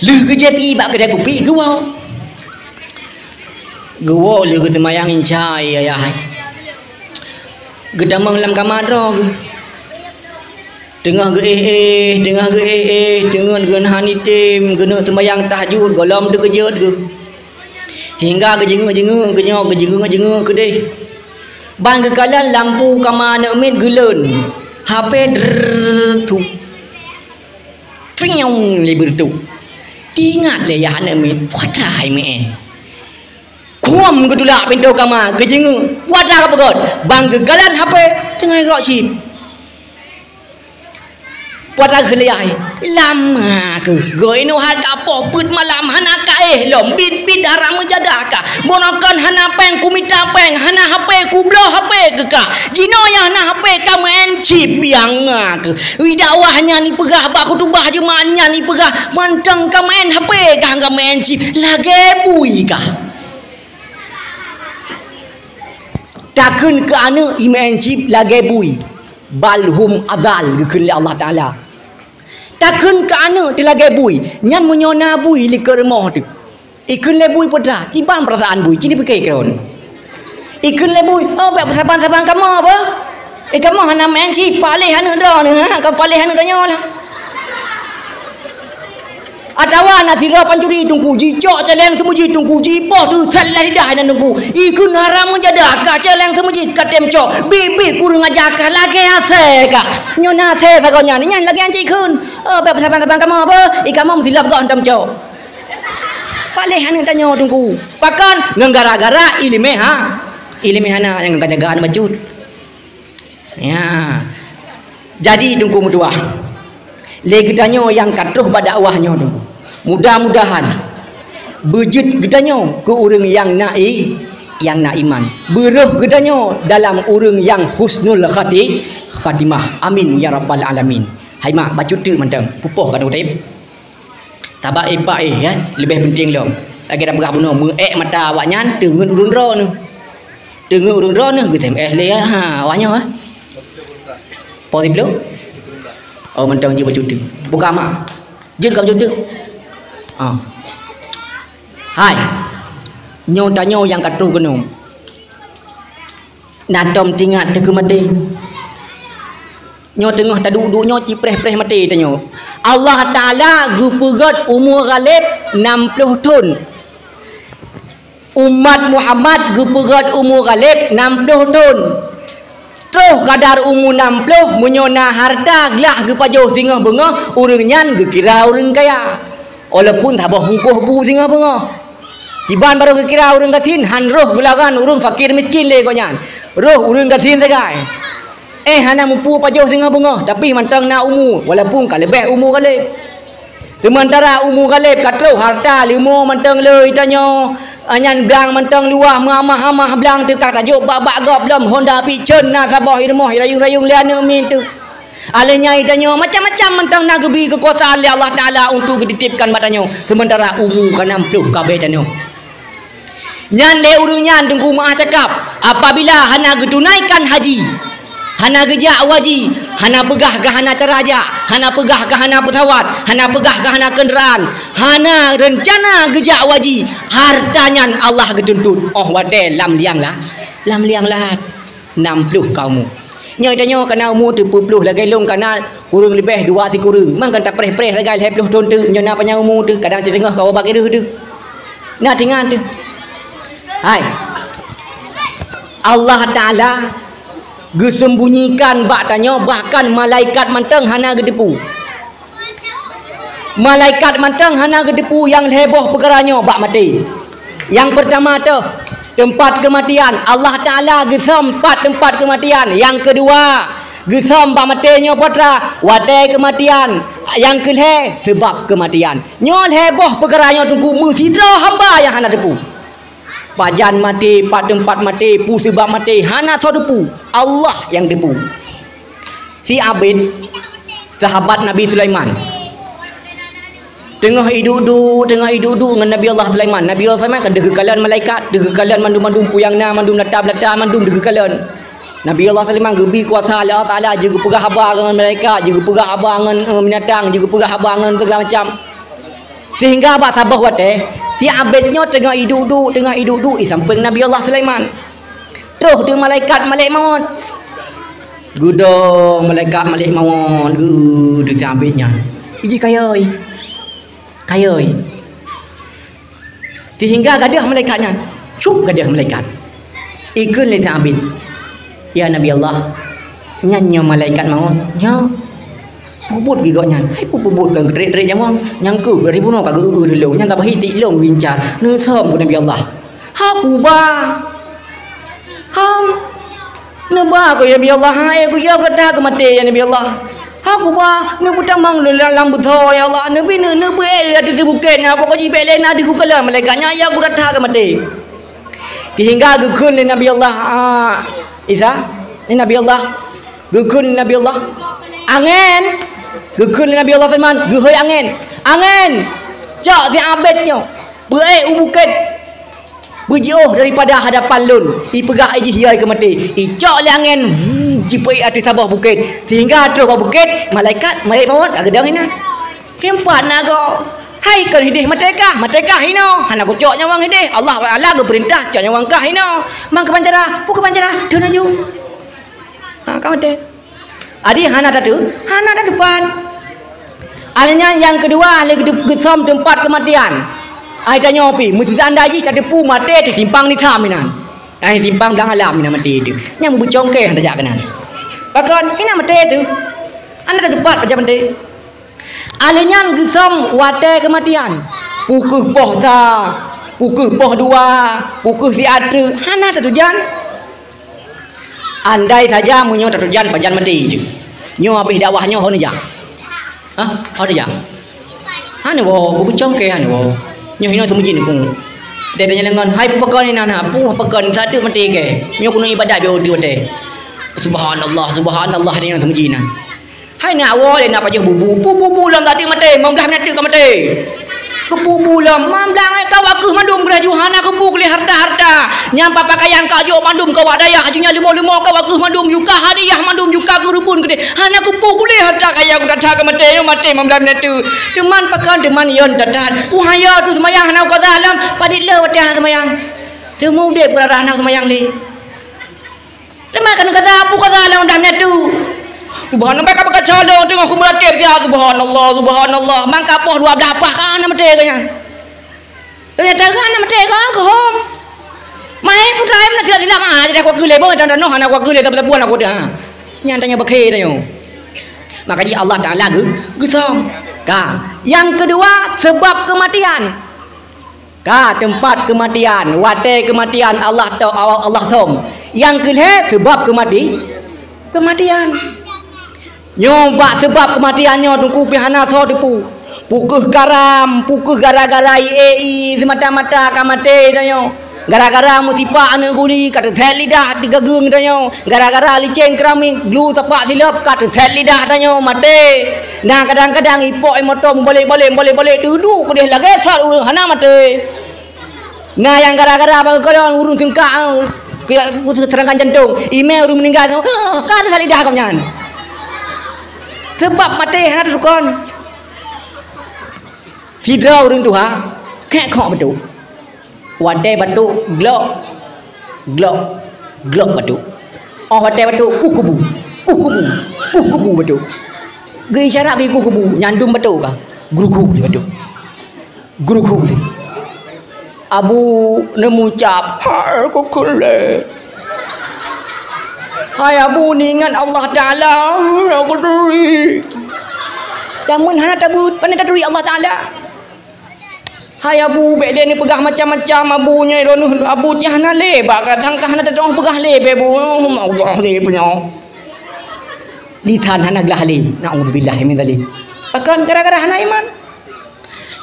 Lheueh geujieb ié bak keudè kupi, geuwoe. Geuwoe lheueh geuseumayang Isya, ayah. Geutamong lam kama droe geuh. Teungoh geuéh-éh, teungoh geuéh-éh, teungeut geuh hana item, geuneuk seumayang tahajud, gohlom teukeujot geuh. Sehingga geujeungeuk-jeungeuk, geunyoe geujeungeuk-jeungeuk keudeh. Ban geukalon lampu kama aneuëk miet geuleuen. H P drrrr tu. Triong lé beureutuk. Teuingat lé ayah aneuëk miet, putra hai meu'en. Khuam geutulak pintoe kama, geujeungeuk, putra ka peugöt. Ban geukalon H P, teungoh rot cit. Putra geuleueh, lama keuh. Goe inoe hana ka poh peuet malam, hana ka éh lom. Bit-bit dara meujadah ka. Bunoe kon hana péng, kumita péng, hana H P, kubloe H P keu ka. Jinoe nyang hana H P ka meu'en chip nyang nga keuh. Di dakwah nyan ipeugah, bak khutubah jeumaat nyan ipeugah, mantong ka meu'en H P kah, ka meu'en chip. Lagèe bui kah. Takheun keu aneuk imeu'en cit lagèe bui, bal hum adhal geukheun lé Allah Taala. Takheun keu aneuk teuh lagèe bui, nyan meunyoe na bui likot rumoh teuh. Ikheun lé bui peue teuma, kiban peurasaan bui, ci jipike keu droeneuh. Ikheun lé bui, "Oh, bèk saban-saban kamoe beuh. Eh, kamoe hana meu'en cit, paléh aneuk droeneuh, ha, ka paléh aneuk tanyoe lah." Atawa na sidroe pancuri teungku, jicok céléng seumeujid teungku, jipoh teuh sat lam lidah nyan teungku. Ikheun haram meujadah, ka céléng seumeujid ka tem cok, biet-biet kureueng aja ka lagèe asèe ka. Nyoe na asèe sagoe nyan, nyan lagèe nyan cit kheun. Oh, bèk saban-saban kamoe beuh, i kamoe meusilap goh hantom cok. Paléh aneuk tanyoe teungku. Pakon? Ngon gara-gara ileumèe ha. Ileumèe hana nyang jaga-jaga aneuk bacut. Ya. Jadi teungku meutuah. Lé geutanyoe nyang ka troh bak dakwah nyoe teungku. Mudah-mudahan beujeuet geutanyoe keu ureueng nyang na i-, nyang na iman. Beureuh geutanyoe dalam ureueng nyang husnul khati-, khatimah. Amin ya rabbal alamin. Hai mak, bacut teuk mantong. Pupoh ka udép. Sabab ipak eh, ya, leubeh penting lom. Lagèe tapeugah bunoe, meu-ék mata awaknyan, teungeut ureueng droeneuh. Teungeut ureueng droeneuh, geu-S M S lé, ha, awaknyoe, ha. Po siploh? Oh, mantong jeuet bacut teuk. Buka mak. Jeuet ka bacut teuk. Ha. Hai. Nyoe tanyoe nyang ka troh keunoe. Na tom teuingat teuh keu maté. Nyoe teungoh taduek-duek nyoe ci preh-preh maté tanyoe. Allah Taala geupeugöt umu Ghalib nam ploh thon. Umat Muhammad geupeugöt umu Ghalib nam ploh thon. Troh kadar umu nam ploh, meunyoe na harta glah geupajoh singoh beungoh, ureueng nyan geukira ureueng kaya. Walaupun saboh bungkôh bu singoh beungoh. Kiban barô geukira ureueng gasien, han roh geulawan ureueng fakir miskin lé gobnyan. Roh ureueng gasien sagai. Eh, hana mupu pajoh singoh beungoh, tapi mantong na umu, walaupun ka leubeh umu Ghalib. Seumeuntara umu Ghalib ka troh harta leumo mantong le tanyoe, nyan blang mantong luwah meuamah-amah blang teuh ka tajok bak-bak gob lom Honda Vision na saboh i rumoh rayong-rayong lé aneuk miet teuh. Alèh nyan tanyoe macam-macam mantong na geubri keukuasaan lé Allah Taala untuk geutitipkan bak tanyoe, seumeuntara umu ka nam ploh ka abéh tanyoe. Nyan lé ureueng nyan teungku meu'ah cakap, apabila hana geutunaikan haji, hana geujak u haji, hana peugah keu hana cara jak, hana peugah keu hana peusawat, hana peugah keu hana keundaraan, hana reuncana geujak u haji, harta nyan Allah geutuntut. Oh watèe lam liang la-, lam liang lahat. Nam ploh ka umu. Nyoe tanyoe ka na umu teupeu ploh lagèe lôn ka na kureueng leubeh dua sikureueng. Mangkon tapreh-preh lagèe lhèe ploh thon teuk, nyoe na panyang umu teuh, kadang siteungoh ka babah keudeuh teuh. Na teuingat teuh. Hai. Allah Taala geuseumbunyikan bak tanyoe, bahkan malaikat mantong hana geuteupeue. Malaikat mantong hana geuteupeue nyang lhèe boh peukara nyoe bak maté. Nyang peurtama teuh, teumpat keumatian. Allah Taala geusöm pat teumpat keumatian. Nyang keudua, geusöm bak maté nyoe peue teuma, watèe keumatian. Nyang keulhèe, seubab keumatian. Nyoe lhèe boh peukara nyoe teungku meusidroe hamba nyang hana teupeue. Pajan maté, pat teumpat maté, peue seubab maté, hana soe teupeue. Allah nyang teupeue. Si Abid, sahabat Nabi Sulaiman, teungoh iduek-duek, teungoh iduek-duek ngon Nabi Allah Sulaiman. Nabi Allah Sulaiman kan deuh geukalon malaikat, deuh geukalon mandum-mandum peue nyang na, mandum lata-lata, mandum deuh geukalon. Nabi Allah Sulaiman geubri kuasa lé Allah Taala, jeuet geupeugah haba ngon malaikat, jeuet geupeugah haba ngon, eh, binatang, jeuet geupeugah haba ngon segala macam. Sehingga bak saboh watèe, si Abid nyoe teungoh iduek-duek, teungoh iduek-duek i sampéng Nabi Allah Sulaiman. Troh teuh malaikat Malek Maut. Geudong malaikat Malek Maut, geu-, di si Abid nyan. Iji kayôi. Kayôi. Sehingga gadôh malaikat nyan. Cup gadôh malaikat. Ikheun lé si Abid, "Ya Nabi Allah, nyan nyoe malaikat maut, nyoe." Peubuet geuh gobnyan, hai peubuet ka geutrét-trét nyawöng, nyang keuh dari bunoe ka geu-eu lôn, nyang ka bahi tik lôn geuincar, neusöm keu Nabi Allah. Ha kuba, ha neuba keu ya Nabi Allah, ha eh keu ya gata keu maté ya Nabi Allah. Ha kuba, neupeutamong lôn lam, lam beusoe ya Allah, neubi neu-, neubeuet lôn ateueh bukét nyan, pokok jih bèk lé na di geukalon malaikat nyan ya gata keu maté. Sehingga geukheun lé Nabi Allah, ah, Isa, eh, Nabi Allah, geukheun lé Nabi Allah, "Angén!" Geukheun lé Nabi Allah Sulaiman, geuhôi angén, "Angén! Cok si Abid nyoe, beuet u bukét." Beujiôh daripada hadapan lôn, ipeugah ijih yai keu maté. Icok lé angén, wuh, jipeuék ateueh saboh bukét. Sehingga troh bak bukét, malaikat, malaikat mawöt ka geudong inan. Keumpat na goe. Hai kon hidéh maté kah, maté kah hinoe. Hana kucok nyawöng hidéh. Allah Taala geupeurintah cok nyawöng kah hinoe. Mang keuban cara, peue keuban cara, thon laju. Ha, ka maté. Adi hana tateu, hana tateupat. Alheuh nyan nyang keudua, lé geu-, geusöm teumpat keumatian. Ai tanyoe pih, meuseuandai jih tateupeue maté teuh simpang nisam inan. Ai simpang blang alam inan maté teuh. Nyang beucongkée hana tajak keunan. Pakon, inan maté teuh. Hana tateupat pajan maté. Alheuh nyan geusöm watée keumatian. Peu kheueh poh sa, peu kheueh poh dua, peu kheueh siat treuk, hana tatujan. Andai saja meunyoe tatujan pajan maté jih. Nyoe habéh dakwah nyoe ho neujak? Hah? Ho neujak? Hana woe, geucongkée hana woe. Nyoe hinoe teumeuji neukeu. Dai tanya leungon, hai peue pakon inan, peue pakon, sateuk maté kée. Nyoe keuneuk ibadat beu di watée. Subhanallah, subhanallah, nyoe teumeuji inan. Hai nak woe lé nak pajoh bubu. Bubu lom tadi maté, limong blaih minit ka maté. Keububu lom, limong blaih ka wak kheueh mandum geuraju hana keubu lé harta-harta. Nyang pakaian ka jok mandum ka wak dayah, aju nyan leumo-leumo ka wak kheueh mandum, yuka hadiah mandum, yuka keureubon keudeh. Hana keubu lé harta kaya ku that-that ka maté, nyoe maté limong blaih minit tu. Teuman pakon, teuman yon that-that. Ku haya tu seumayang hana ku kaza lom, padit le watée hana seumayang. Teuma udeb beurara hana seumayang lé. Teuma kan kata, "Apu kata lam dah meunatu." Subhanallah, ka beukaca lôn teungoh kumeuratéb siat, subhanallah, subhanallah. Mangka poh dua blaih paih ka na maté geuh nyan. Teunyata geuh na maté geuh keuhom. Mai putra em na silap-silap, ah, jadi aku keu lé boh, dan noh anak aku keu lé, tapi-tapi anak aku dah. Nyan tanyoe beukhe tanyoe. Maka jih Allah Taala geu-, geusöm. Ka. Yang kedua, sebab kematian. Ka teumpat keumatian, watée keumatian Allah ta-, Allah söm. Nyang keu lhée seubab keumati-, keumatian. Nyoe bak seubab keumatian nyoe teungku pih hana soe teupeu. Peu kheueh karam, peu kheueh gara-gara ié-ié seumata-mata ka maté tanyoe. Gara-gara meusipak aneuëk guli ka teusét lidah di geugeung tanyoe. Gara-gara liceng keuramik glu tapak silop ka teusét lidah tanyoe maté. Na kadang-kadang ipok i moto mubalek-balek, mubalek-balek teuduek keudeh lagée sat ureuëng hana maté. Na nyang gara-gara bak keudroe ureuëng seungkak, eh, keu, keu serangan jantong, imé ureuëng meuninggai, eh, ka teusét lidah gobnyan. Seubab maté hana teurukon. Sidroe ureuëng tuha, khék khok batuk. Watée batuk, glok, glok, glok batuk. Óh watée batuk, kuh kubu, kuh kubu, kuh kubu batuk. Geuisyarat geukuh kubu, nyandum batuk ka. Gru-gru lé batuk. Gru-gru lé. Abu neumucap, "Hai, kukheun lé. Hai, Abu, neuingat Allah Taala, aku turi." Jameun hana tabeuet, pane taturi Allah Taala. Hai Abu, bék lé neupeugah macam-macam, Abu, nyoe droeneuh, Abu, cit hana lé, bak gata ka hana teudoh peugah lé, bék, Bu, Allah lé punyoe. Lisan hana glah lé. Naudzubillah min dzalik. Pakon gara-gara hana iman.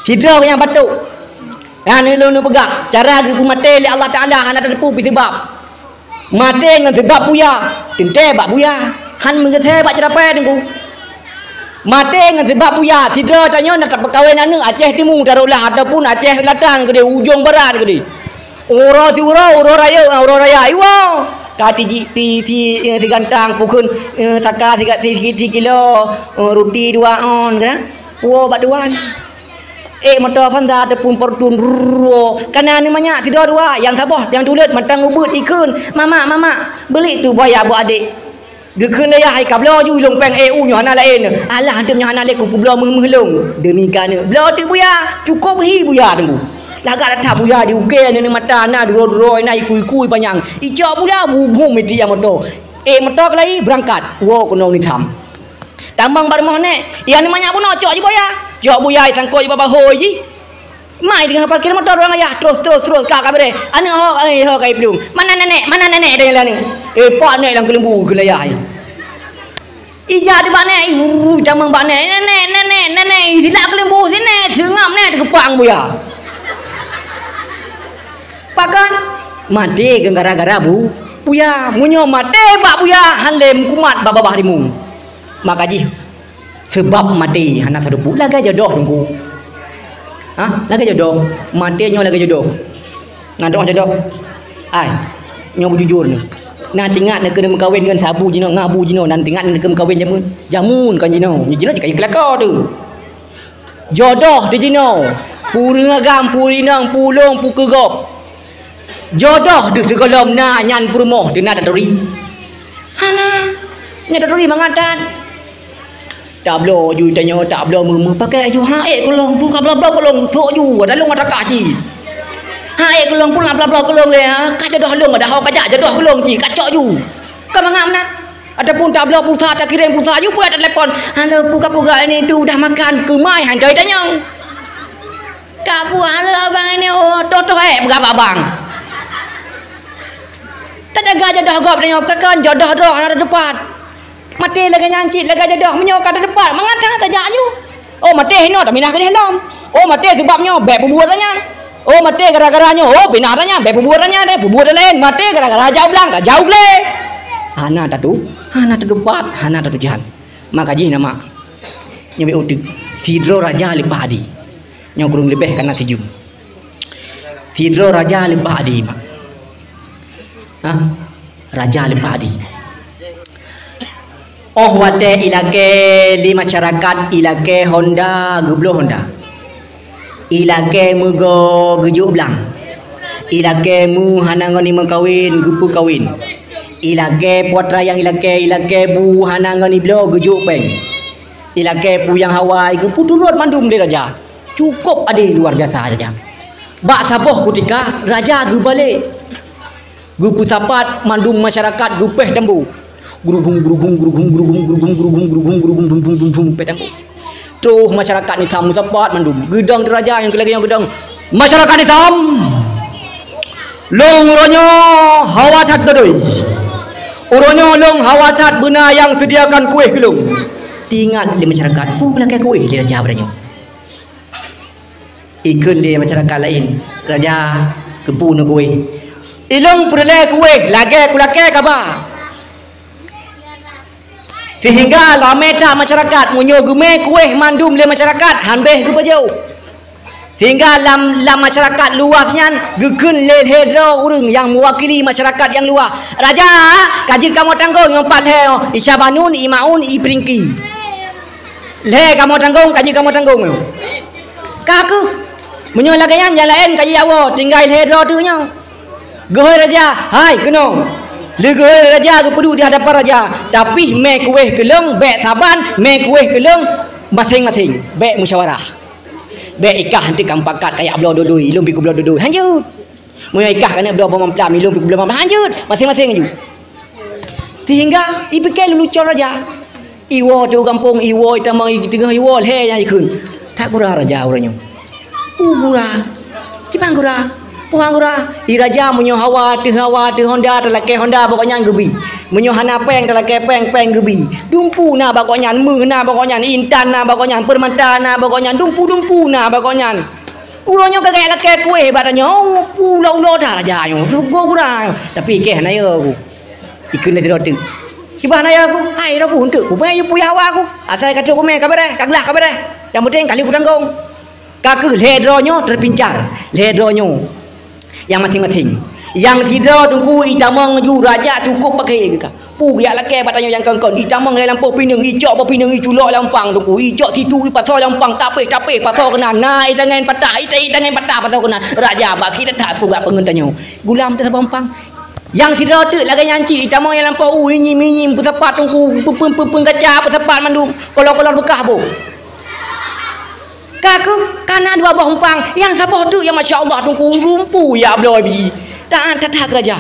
Sidroe nyang batuk. Nyan lôn neupeugah, cara geupeu maté lé Allah Taala hana tateupeue pih seubab. Maté ngon seubab buya, teuntée bak buya, han meugeuthée bak ceurapai teungku. Maté ngon seubab buya, sidroe tanyoe na tapeukawen aneuëk Aceh Timu tarolah ataupun Aceh Selatan keudeh, ujong barat keudeh. Uroe siuroe, uroe rayeuk, uroe raya, iwoe. Ka tiji, ti, ti, eh, sigantang, pukon, eh, saka siga-, si, si, si kilo, eh, ruti dua on, kan? Woe bak tuan. Eh, moto Avanza ataupun Fortuner, rrrr, kana aneuk manyak, sidroe dua, nyang saboh, nyang tuleuet, mantong ubeut, ikheun, "Mamak, mamak, beli tu buaya buat adek." Geukheun lé yah, "Hai kabloe ju, ilong péng, eh, u nyoe hana laén." "Alah, hantom nyoe hana lé, kupeubloe meuh-meuh lông." Demi ka aneuk, bloe teuk buya, cukôp hi buya teungku. Lagak that buya di ukée, aneuk mata na, duroe-duroe na, iku-iku panyang. Icok buya, bubung meuti nyang moto. Eh, moto keulai, beurangkat. Woe keunong nitham. Tamong bak rumoh nèk, "Iya, aneuk manyak bunoe, cok ji buya." Cok buya, isangkot ji bak bahô ji. Mai teungoh parkir moto ureuëng ayah, terus, terus, terus, ka, ka beureh. Aneuk ho, eh, ho, ka iplueng. "Mana nenek? Mana nenek?" Tanya lé aneuk. "Eh, pak nèk lam keuleumbu," kheun lé ayah. Ija di bak nèk, ih, wurru, tamong bak nèk. "Nenek, nenek, nenek," isilak keuleumbu, "Sini, seungab nèk," teukeupang buya. Pakon? Maté gara-gara bu-, buya. Meunyoe maté bak buya, han lé meukumat bak babah rimueng. Maka jih, seubab maté hana tateupeue, lagée jodoh teungku. Hah? Lagée jodoh. Maté nyoe lagée jodoh. Na doh jodoh. Ai, nyoe beujujur ni. Na teuingat neukeuneuk meukawen ngon sabu jinoe, ngabu jinoe, na teuingat neukeuneuk meukawen jameun. Jameun kan jinoe. Jinoe cit kayée keulakau tu. Jodoh di jinoe. Pureueng agam, pureueng inong, pulong, pukeugop. Jodoh di sigohlom na nyan peurumoh di na taturi. Hana. Nyan taturi mangat that. Tabloe ju tanyoe, tabloe meumeu pakai ju. Ha ék kulong, buka bla-bla kulong, sok ju, ada lông ada kaji. Ha ék kulong pun bla-bla kulong lé, ha. Ka jodoh lông, ada hau kajak jodoh kulong ji, kacok ju. Ka mangat meunan. Ataupun tabloe pulsa, takirém pulsa ju, buat telepon. Halo, puga-puga ini tu udah makan, keumai hantai tanyong. Ka buah halo abang ini, oh, toh-toh ék peugah abang. Tajaga jodoh gob tanyoe, bukan jodoh droe hana teupat. Maté lagée nyan cit, lagée jodoh meunyoe ka teupat, mangat ka tajak ju. Oh, maté hinoe taminah keudeh lom. Oh, maté sabab nyoe bék peubuet lagée nyan. Oh, maté gara-gara nyoe, oh, pinah lagée nyan, bék peubuet lagée nyan deh, peubuet laén. Maté gara-gara jauh blang, ka jauh glé. Hana tatu, hana tatupat, hana tatujan. Maka jih nama nyoe bék uteuk. Sidroe raja leupah adi. Nyoe kureueng leubeh kana sijeuem. Sidroe raja leupah adi, mak. Ha? Raja leupah adi. Oh watée ilakée lé masyarakat, ilakée honda, geubloe honda. Ilakée meugo geujok blang. Ilakée mu hana ngon imeukawen, geupeukawen. Ilakée putra nyang ilakée, ilakée bu hana ngon ibloe geujok péng. Ilakée peue nyang hawa, geupeuturot mandum lé raja. Cukôp adé luar biasa raja. Bak saboh kutika raja geubalek. Geupeusapat mandum masyarakat geupéh tambo. Gurubung, gurubung, gurubung, gurubung, gurubung, gurubung, gurubung, gurubung, gurubung, gurubung, gurubung, péh tambo. Troh masyarakat nyan meusapat mandum. Geudong raja nyang keu lagée nyoe geudong. Masyarakat nyan, lôn uroe nyoe hawa that beutôi. Uroe nyoe lôn hawa that beuna nyang sediakan kueh keu lôn. Teuingat lé masyarakat, peue lakée kueh lé raja beutanyoe. Ikheun lé masyarakat laén, "Raja, keupeue neuh kueh?" "Ilôn peureulée kueh, lagée kulakée kaba." Sehingga ramé that masyarakat, meunyoe geumé kueh mandum lé masyarakat, han béh geupajoh. Sehingga lam, lam masyarakat luwah nyan geukheun lé lhée droe ureuëng nyang meuwakili masyarakat nyang luwah, "Raja, ka jeuet kamoe tanggong nyang pat lhée nyoe, i Syabanun, i Maun, i Pringki." Lhée kamoe tanggong, ka jeuet kamoe tanggong nyoe. Ka kheueh. Meunyoe lagée nyan, nyang laén ka jijak woe, tinggai lhée droe teuk nyoe. Geuhôi raja, "Hai, keunoe." Lé geuhôi raja geupeuduek di hadapan raja, "Tapi mé kueh keu lôn bék saban, mé kueh keu lôn maséng-maséng, bék musyawarah. Bék ikah hanti ka mupakat kajak bloe dodoi, ilôn pih kubloe dodoi." Hanjeuet. Meunyoe ikah keuneuk bloe boh mamplam, ilôn pih kubloe mamplam, hanjeuet, maséng-maséng aju. Sehingga ipike lulucon raja. Iwoe teuh gampông, iwoe itamong, i teungoh iwoe lhée nyang ikheun. That gura raja uroe nyoe. Peue gura? Kiban gura? Peue han gura? I raja meunyoe hawa teuh hawa teuh honda talakée honda bak gobnyan geubi. Meunyoe hana péng talakée péng, péng geubi. Dumpu na bak gobnyan, méuh na bak gobnyan, intan na bak gobnyan, peurmata na bak gobnyan, dumpu-dumpu na bak gobnyan. Uroe nyoe ka gét lakée kueh bak tanyoe, ulo-ulo that raja nyoe, sugo gura nyoe. Tapi ikeh hana yo ku. Ikheun lé sidroe teuk. Kiban hana yo ku, hai droe ku, eunteuk ku, beu yue puyah hawa ku. Asai ka trok kumé ka beureh, ka glah ka beureh. Nyang penting kali kutanggong. Ka kheueh lhée droe nyoe teupincar, lhée droe nyoe. Nyang maséng-maséng. Nyang sidroe teungku itamong ju raja cukôp paké geuka. Peue geujak lakée bak tanyoe nyang kon-kon. Itamong lé lampôh pineung, icok bak pineung, iculok lam pang teungku. Icok situ ipasoe lam pang, tapéh-tapéh pasoe keunan. Na itangen patah, ita itangen patah pasoe keunan. Raja bak kita that peugah peungeut tanyoe. Gulam teuh saboh pang. Nyang sidroe teuk lagée nyan cit itamong nyang lampôh u inyim-inyim peusapat teungku, peupeuen-peupeuen gaca peusapat mandum. Kolor-kolor beukah boh. Ka kheueh, ka na dua boh umpang, nyang saboh teuk nyang masya Allah teungku lumpu ya bloe biji. Taát that-that raja.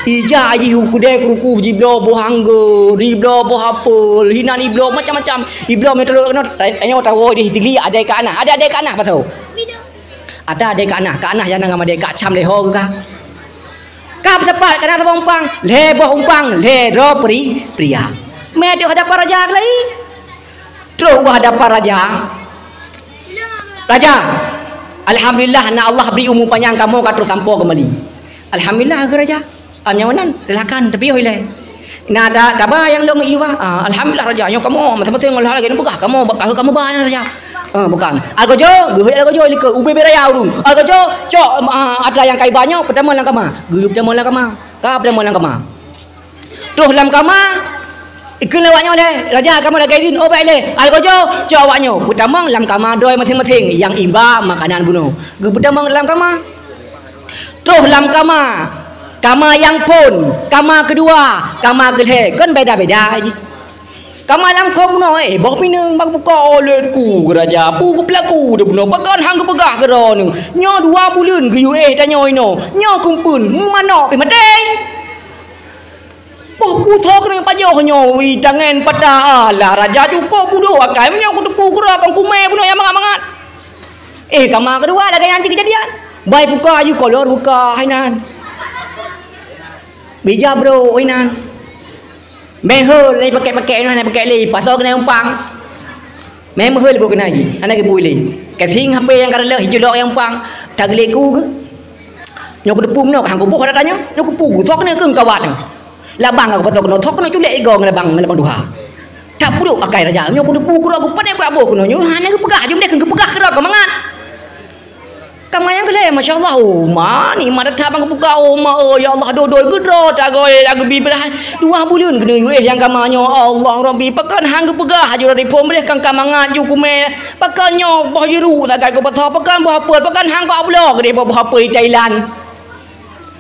Ija jih u keudée keuruku jibloe boh anggur, jibloe boh apel, hinan jibloe macam-macam. Jibloe meuteurok keunoe, tanyoe tawoe di sili adai ka anah. Ada adai ka anah pasoe? Ada adai ka anah, ka anah nyang na ngon adai ka cam lé ho geuka. Ka peusapat ka na saboh umpang, lhée boh umpang, lhée droe pri-, pria. Mé teuk hadapan raja keulai. Troh u hadapan raja. "Raja, alhamdulillah na Allah bri umu panyang kamoe ka troh sampoe keumbali." "Alhamdulillah," kheun raja. "Am nyang meunan, silakan tapiôh ilée." Na ta-, taba nyang lôn iwa. "Ah, alhamdulillah raja, nyoe kamoe maséng-maséng ngon lagée neupeugah kamoe bak kamoe ba nyan raja." Eh, bukan. Algojo, geuhôi algojo likot. Ubé beraya urun. Algojo, cok, ah, atra nyang ka iba nyoe, peutamong lam kama. Geupeutamong lam kama. Ka peutamong lam kama. Troh lam kama, ikheun lé awak nyoe lé, "Raja, kamoe lagèe nyoe." "Oh, bèk lé." Algojo, cok awak nyoe. Peutamong lam kama droe maséng-maséng. Nyang iba makanan bunoe. Geupeutamong lam kama. Troh lam kama. Kama nyang phôn, kama keudua, kama keulhèe. Kon beda-beda jih. Kama lam kho bunoe, eh, boh pineung bak buka oleh ku raja, peue geupeulaku di bunoe, pakon han geupeugah keudroe nyoe. Nyoe dua buleuen geuyue éh tanyoe inoe. Nyoe keumpeuen, meumanok pih maté. Boh pusoe keuneuk pajoh nyoe, wi tangen patah. Alah, raja cukôp budôh akai, meunyoe kuteupeue keudroe kon kumè bunoe nyang mangat-mangat. Eh, kama keudua lagèe nyan cit keujadian. Bai buka aju kolor buka hainan. Bija bro hainan. Meuhôi lé pakèk-pakèk nyoe, hana pakèk lé, pasoe keuneuk umpang. Meuhôi lé buet keunoe jih, hana geupui lé. Kasing H P nyang ka reuloh, hijulok nyang umpang, tageuleku geuh. Nyoe kuteupeue meunoe, han kuboh atra nyoe. Nyoe kupeue geuh, soe keuneuk keu kawat nyoe. Labang ka kupasoe keunoe, soe keuneuk culek igoe ngon labang, ngon labang tuha. Tapeuduek akai raja, nyoe kuteupeue keudroe, kupanéh kuboh keunoe, nyoe hana geupeugah, jeuem deh keu geupeugah keudroe keu mangat. Kama nyang keulhèe, masya Allah, oh, ma, nikmat that ban geupeugah, oh, ma, oh, ya Allah, dodoi geudroe, tagoe, ya Rabbi, beulah dua buleuen keuneuk yue éh nyang kama nyoe, Allah Rabbi, pakon han geupeugah, aju dari phôn beuréh kan ka mangat ju kumè, pakon nyoe boh jeuruk sagai kupasoe, pakon boh apel, pakon han kuak bloe keudeh boh, boh apel di Thailand.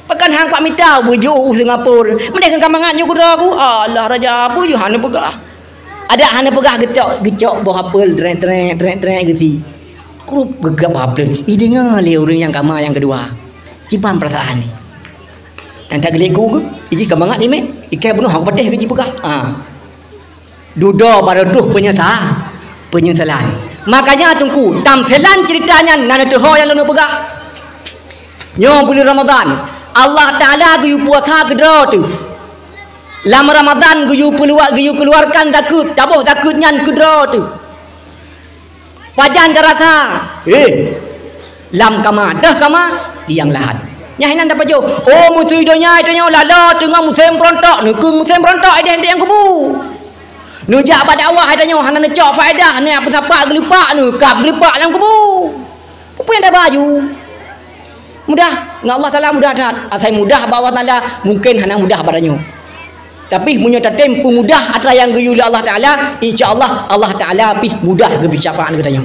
Pakon han kuak mita beujeuuk u Singapura, meudeh kan ka mangat nyoe keudroe ku, alah raja, peue ju hana peugah. Adak hana peugah geucok, geucok boh apel, trek, trek, trek, trek, geusi. Krup geugab boh apel. Ideungoe lé ureueng nyang kama nyang keudua. Kiban peurasaan jih. Nyang tageuleku geuh, ijih ka mangat jimé. Ikai bunoe hana patéh geuh jipeugah. Ha. Dudoe barô troh peunyesa-, peunyesalan. Makanya teungku, tamselan ceurita nyan na neuteuho nyang lôn peugah. Nyoe buleuen Ramadhan, Allah Taala geuyue puasa keudroe teuh. Lam Ramadhan geuyue peuluwa-, geuyue keuluarkan zakeuet, taboh zakeuet nyan keudroe teuh. Pajan tarasa, eh, lam kama, deuh kama, nyang lahat. Nyan hana tapajoh. Oh, meusui donya tanyoe laloe teungoh musém peurontok, neukeu musém peurontok ideh nyang kubu. Neujak bak dakwah tanyoe hana neucok faedah, neujak peusapat geulupak, neukab geulupak lam kubu. Peue nyang tabaju? Mudah, ngon Allah Taala mudah that. Asai mudah bak Allah Taala, mungken hana mudah bak tanyoe. Tapi meunyoe tatem peumudah atra nyang geuyue lé Allah Taala, insya Allah, Allah Taala pih mudah geubri syafaat keu tanyoe.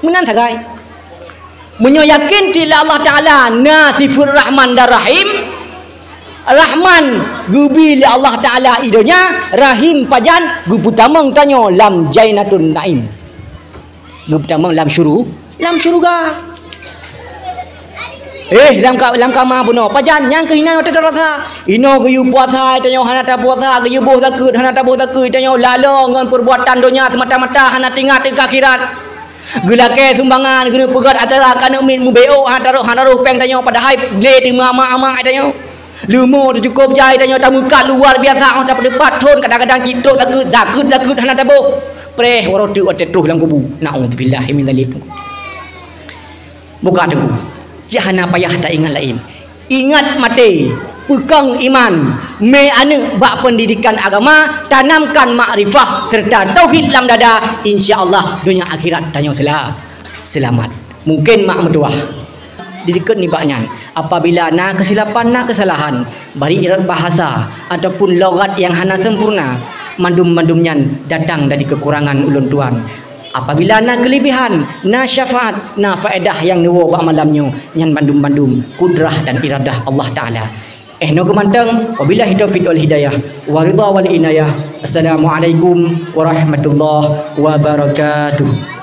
Meunan sagai. Meunyoe yakin cit lé Allah Taala na sifeuet Rahman dan Rahim, Rahman geubi lé Allah Taala i donya, Rahim pajan geupeutamong tanyoe lam Jannatun Naim. Geupeutamong lam syuru-, lam syeuruga. Eh, lam ka-, lam kama bunoe. Pajan nyang keuh inan watèe tarasa. Inoe geuyue puasa, tanyoe hana tapuasa, geuyue boh zakeuet, hana taboh zakeuet, tanyoe laloe ngon peurbuatan donya seumata-mata hana teuingat keu akhirat. Geulakèe sumbangan, geuneuk peugöt acara, ka neuk miet mubai'at, hana taroh, hana roh pèng tanyoe, padahai lé teuma amak-amak tanyoe. Leumo teucukôp jai tanyoe tameukat luar biasa, 'oh tapeuteupat thon kadang-kadang cit trok zakeuet, zakeuet, zakeuet hana taboh. Preh uroe teuk watèe troh lam kubu. Na'udzubillah min dzalik. Buka teungku. Cit hana payah taingat laén. Ingat maté, peukong iman, mé aneuk bak peundidikan agama, tanamkan makrifah serta tauhid lam dada, insya Allah donya akhirat tanyoe sela-, seulamat. Mungken mak meutuwah. Di dikeue nibak nyan, apabila na keusilapan, na keusalahan, bari rot bahasa ataupun logat nyang hana sempurna, mandum-mandum nyan datang dari kekurangan ulôn tuan. Apabila na keulebihan, na syafaat, na faedah nyang neuwoe bak malam nyoe, nyan bandum-bandum kudrah dan iradah Allah Taala. Eh, nyoe keuh mantong, wabillahi taufiq wal hidayah, wa ridha wal inayah. Assalamualaikum warahmatullahi wabarakatuh.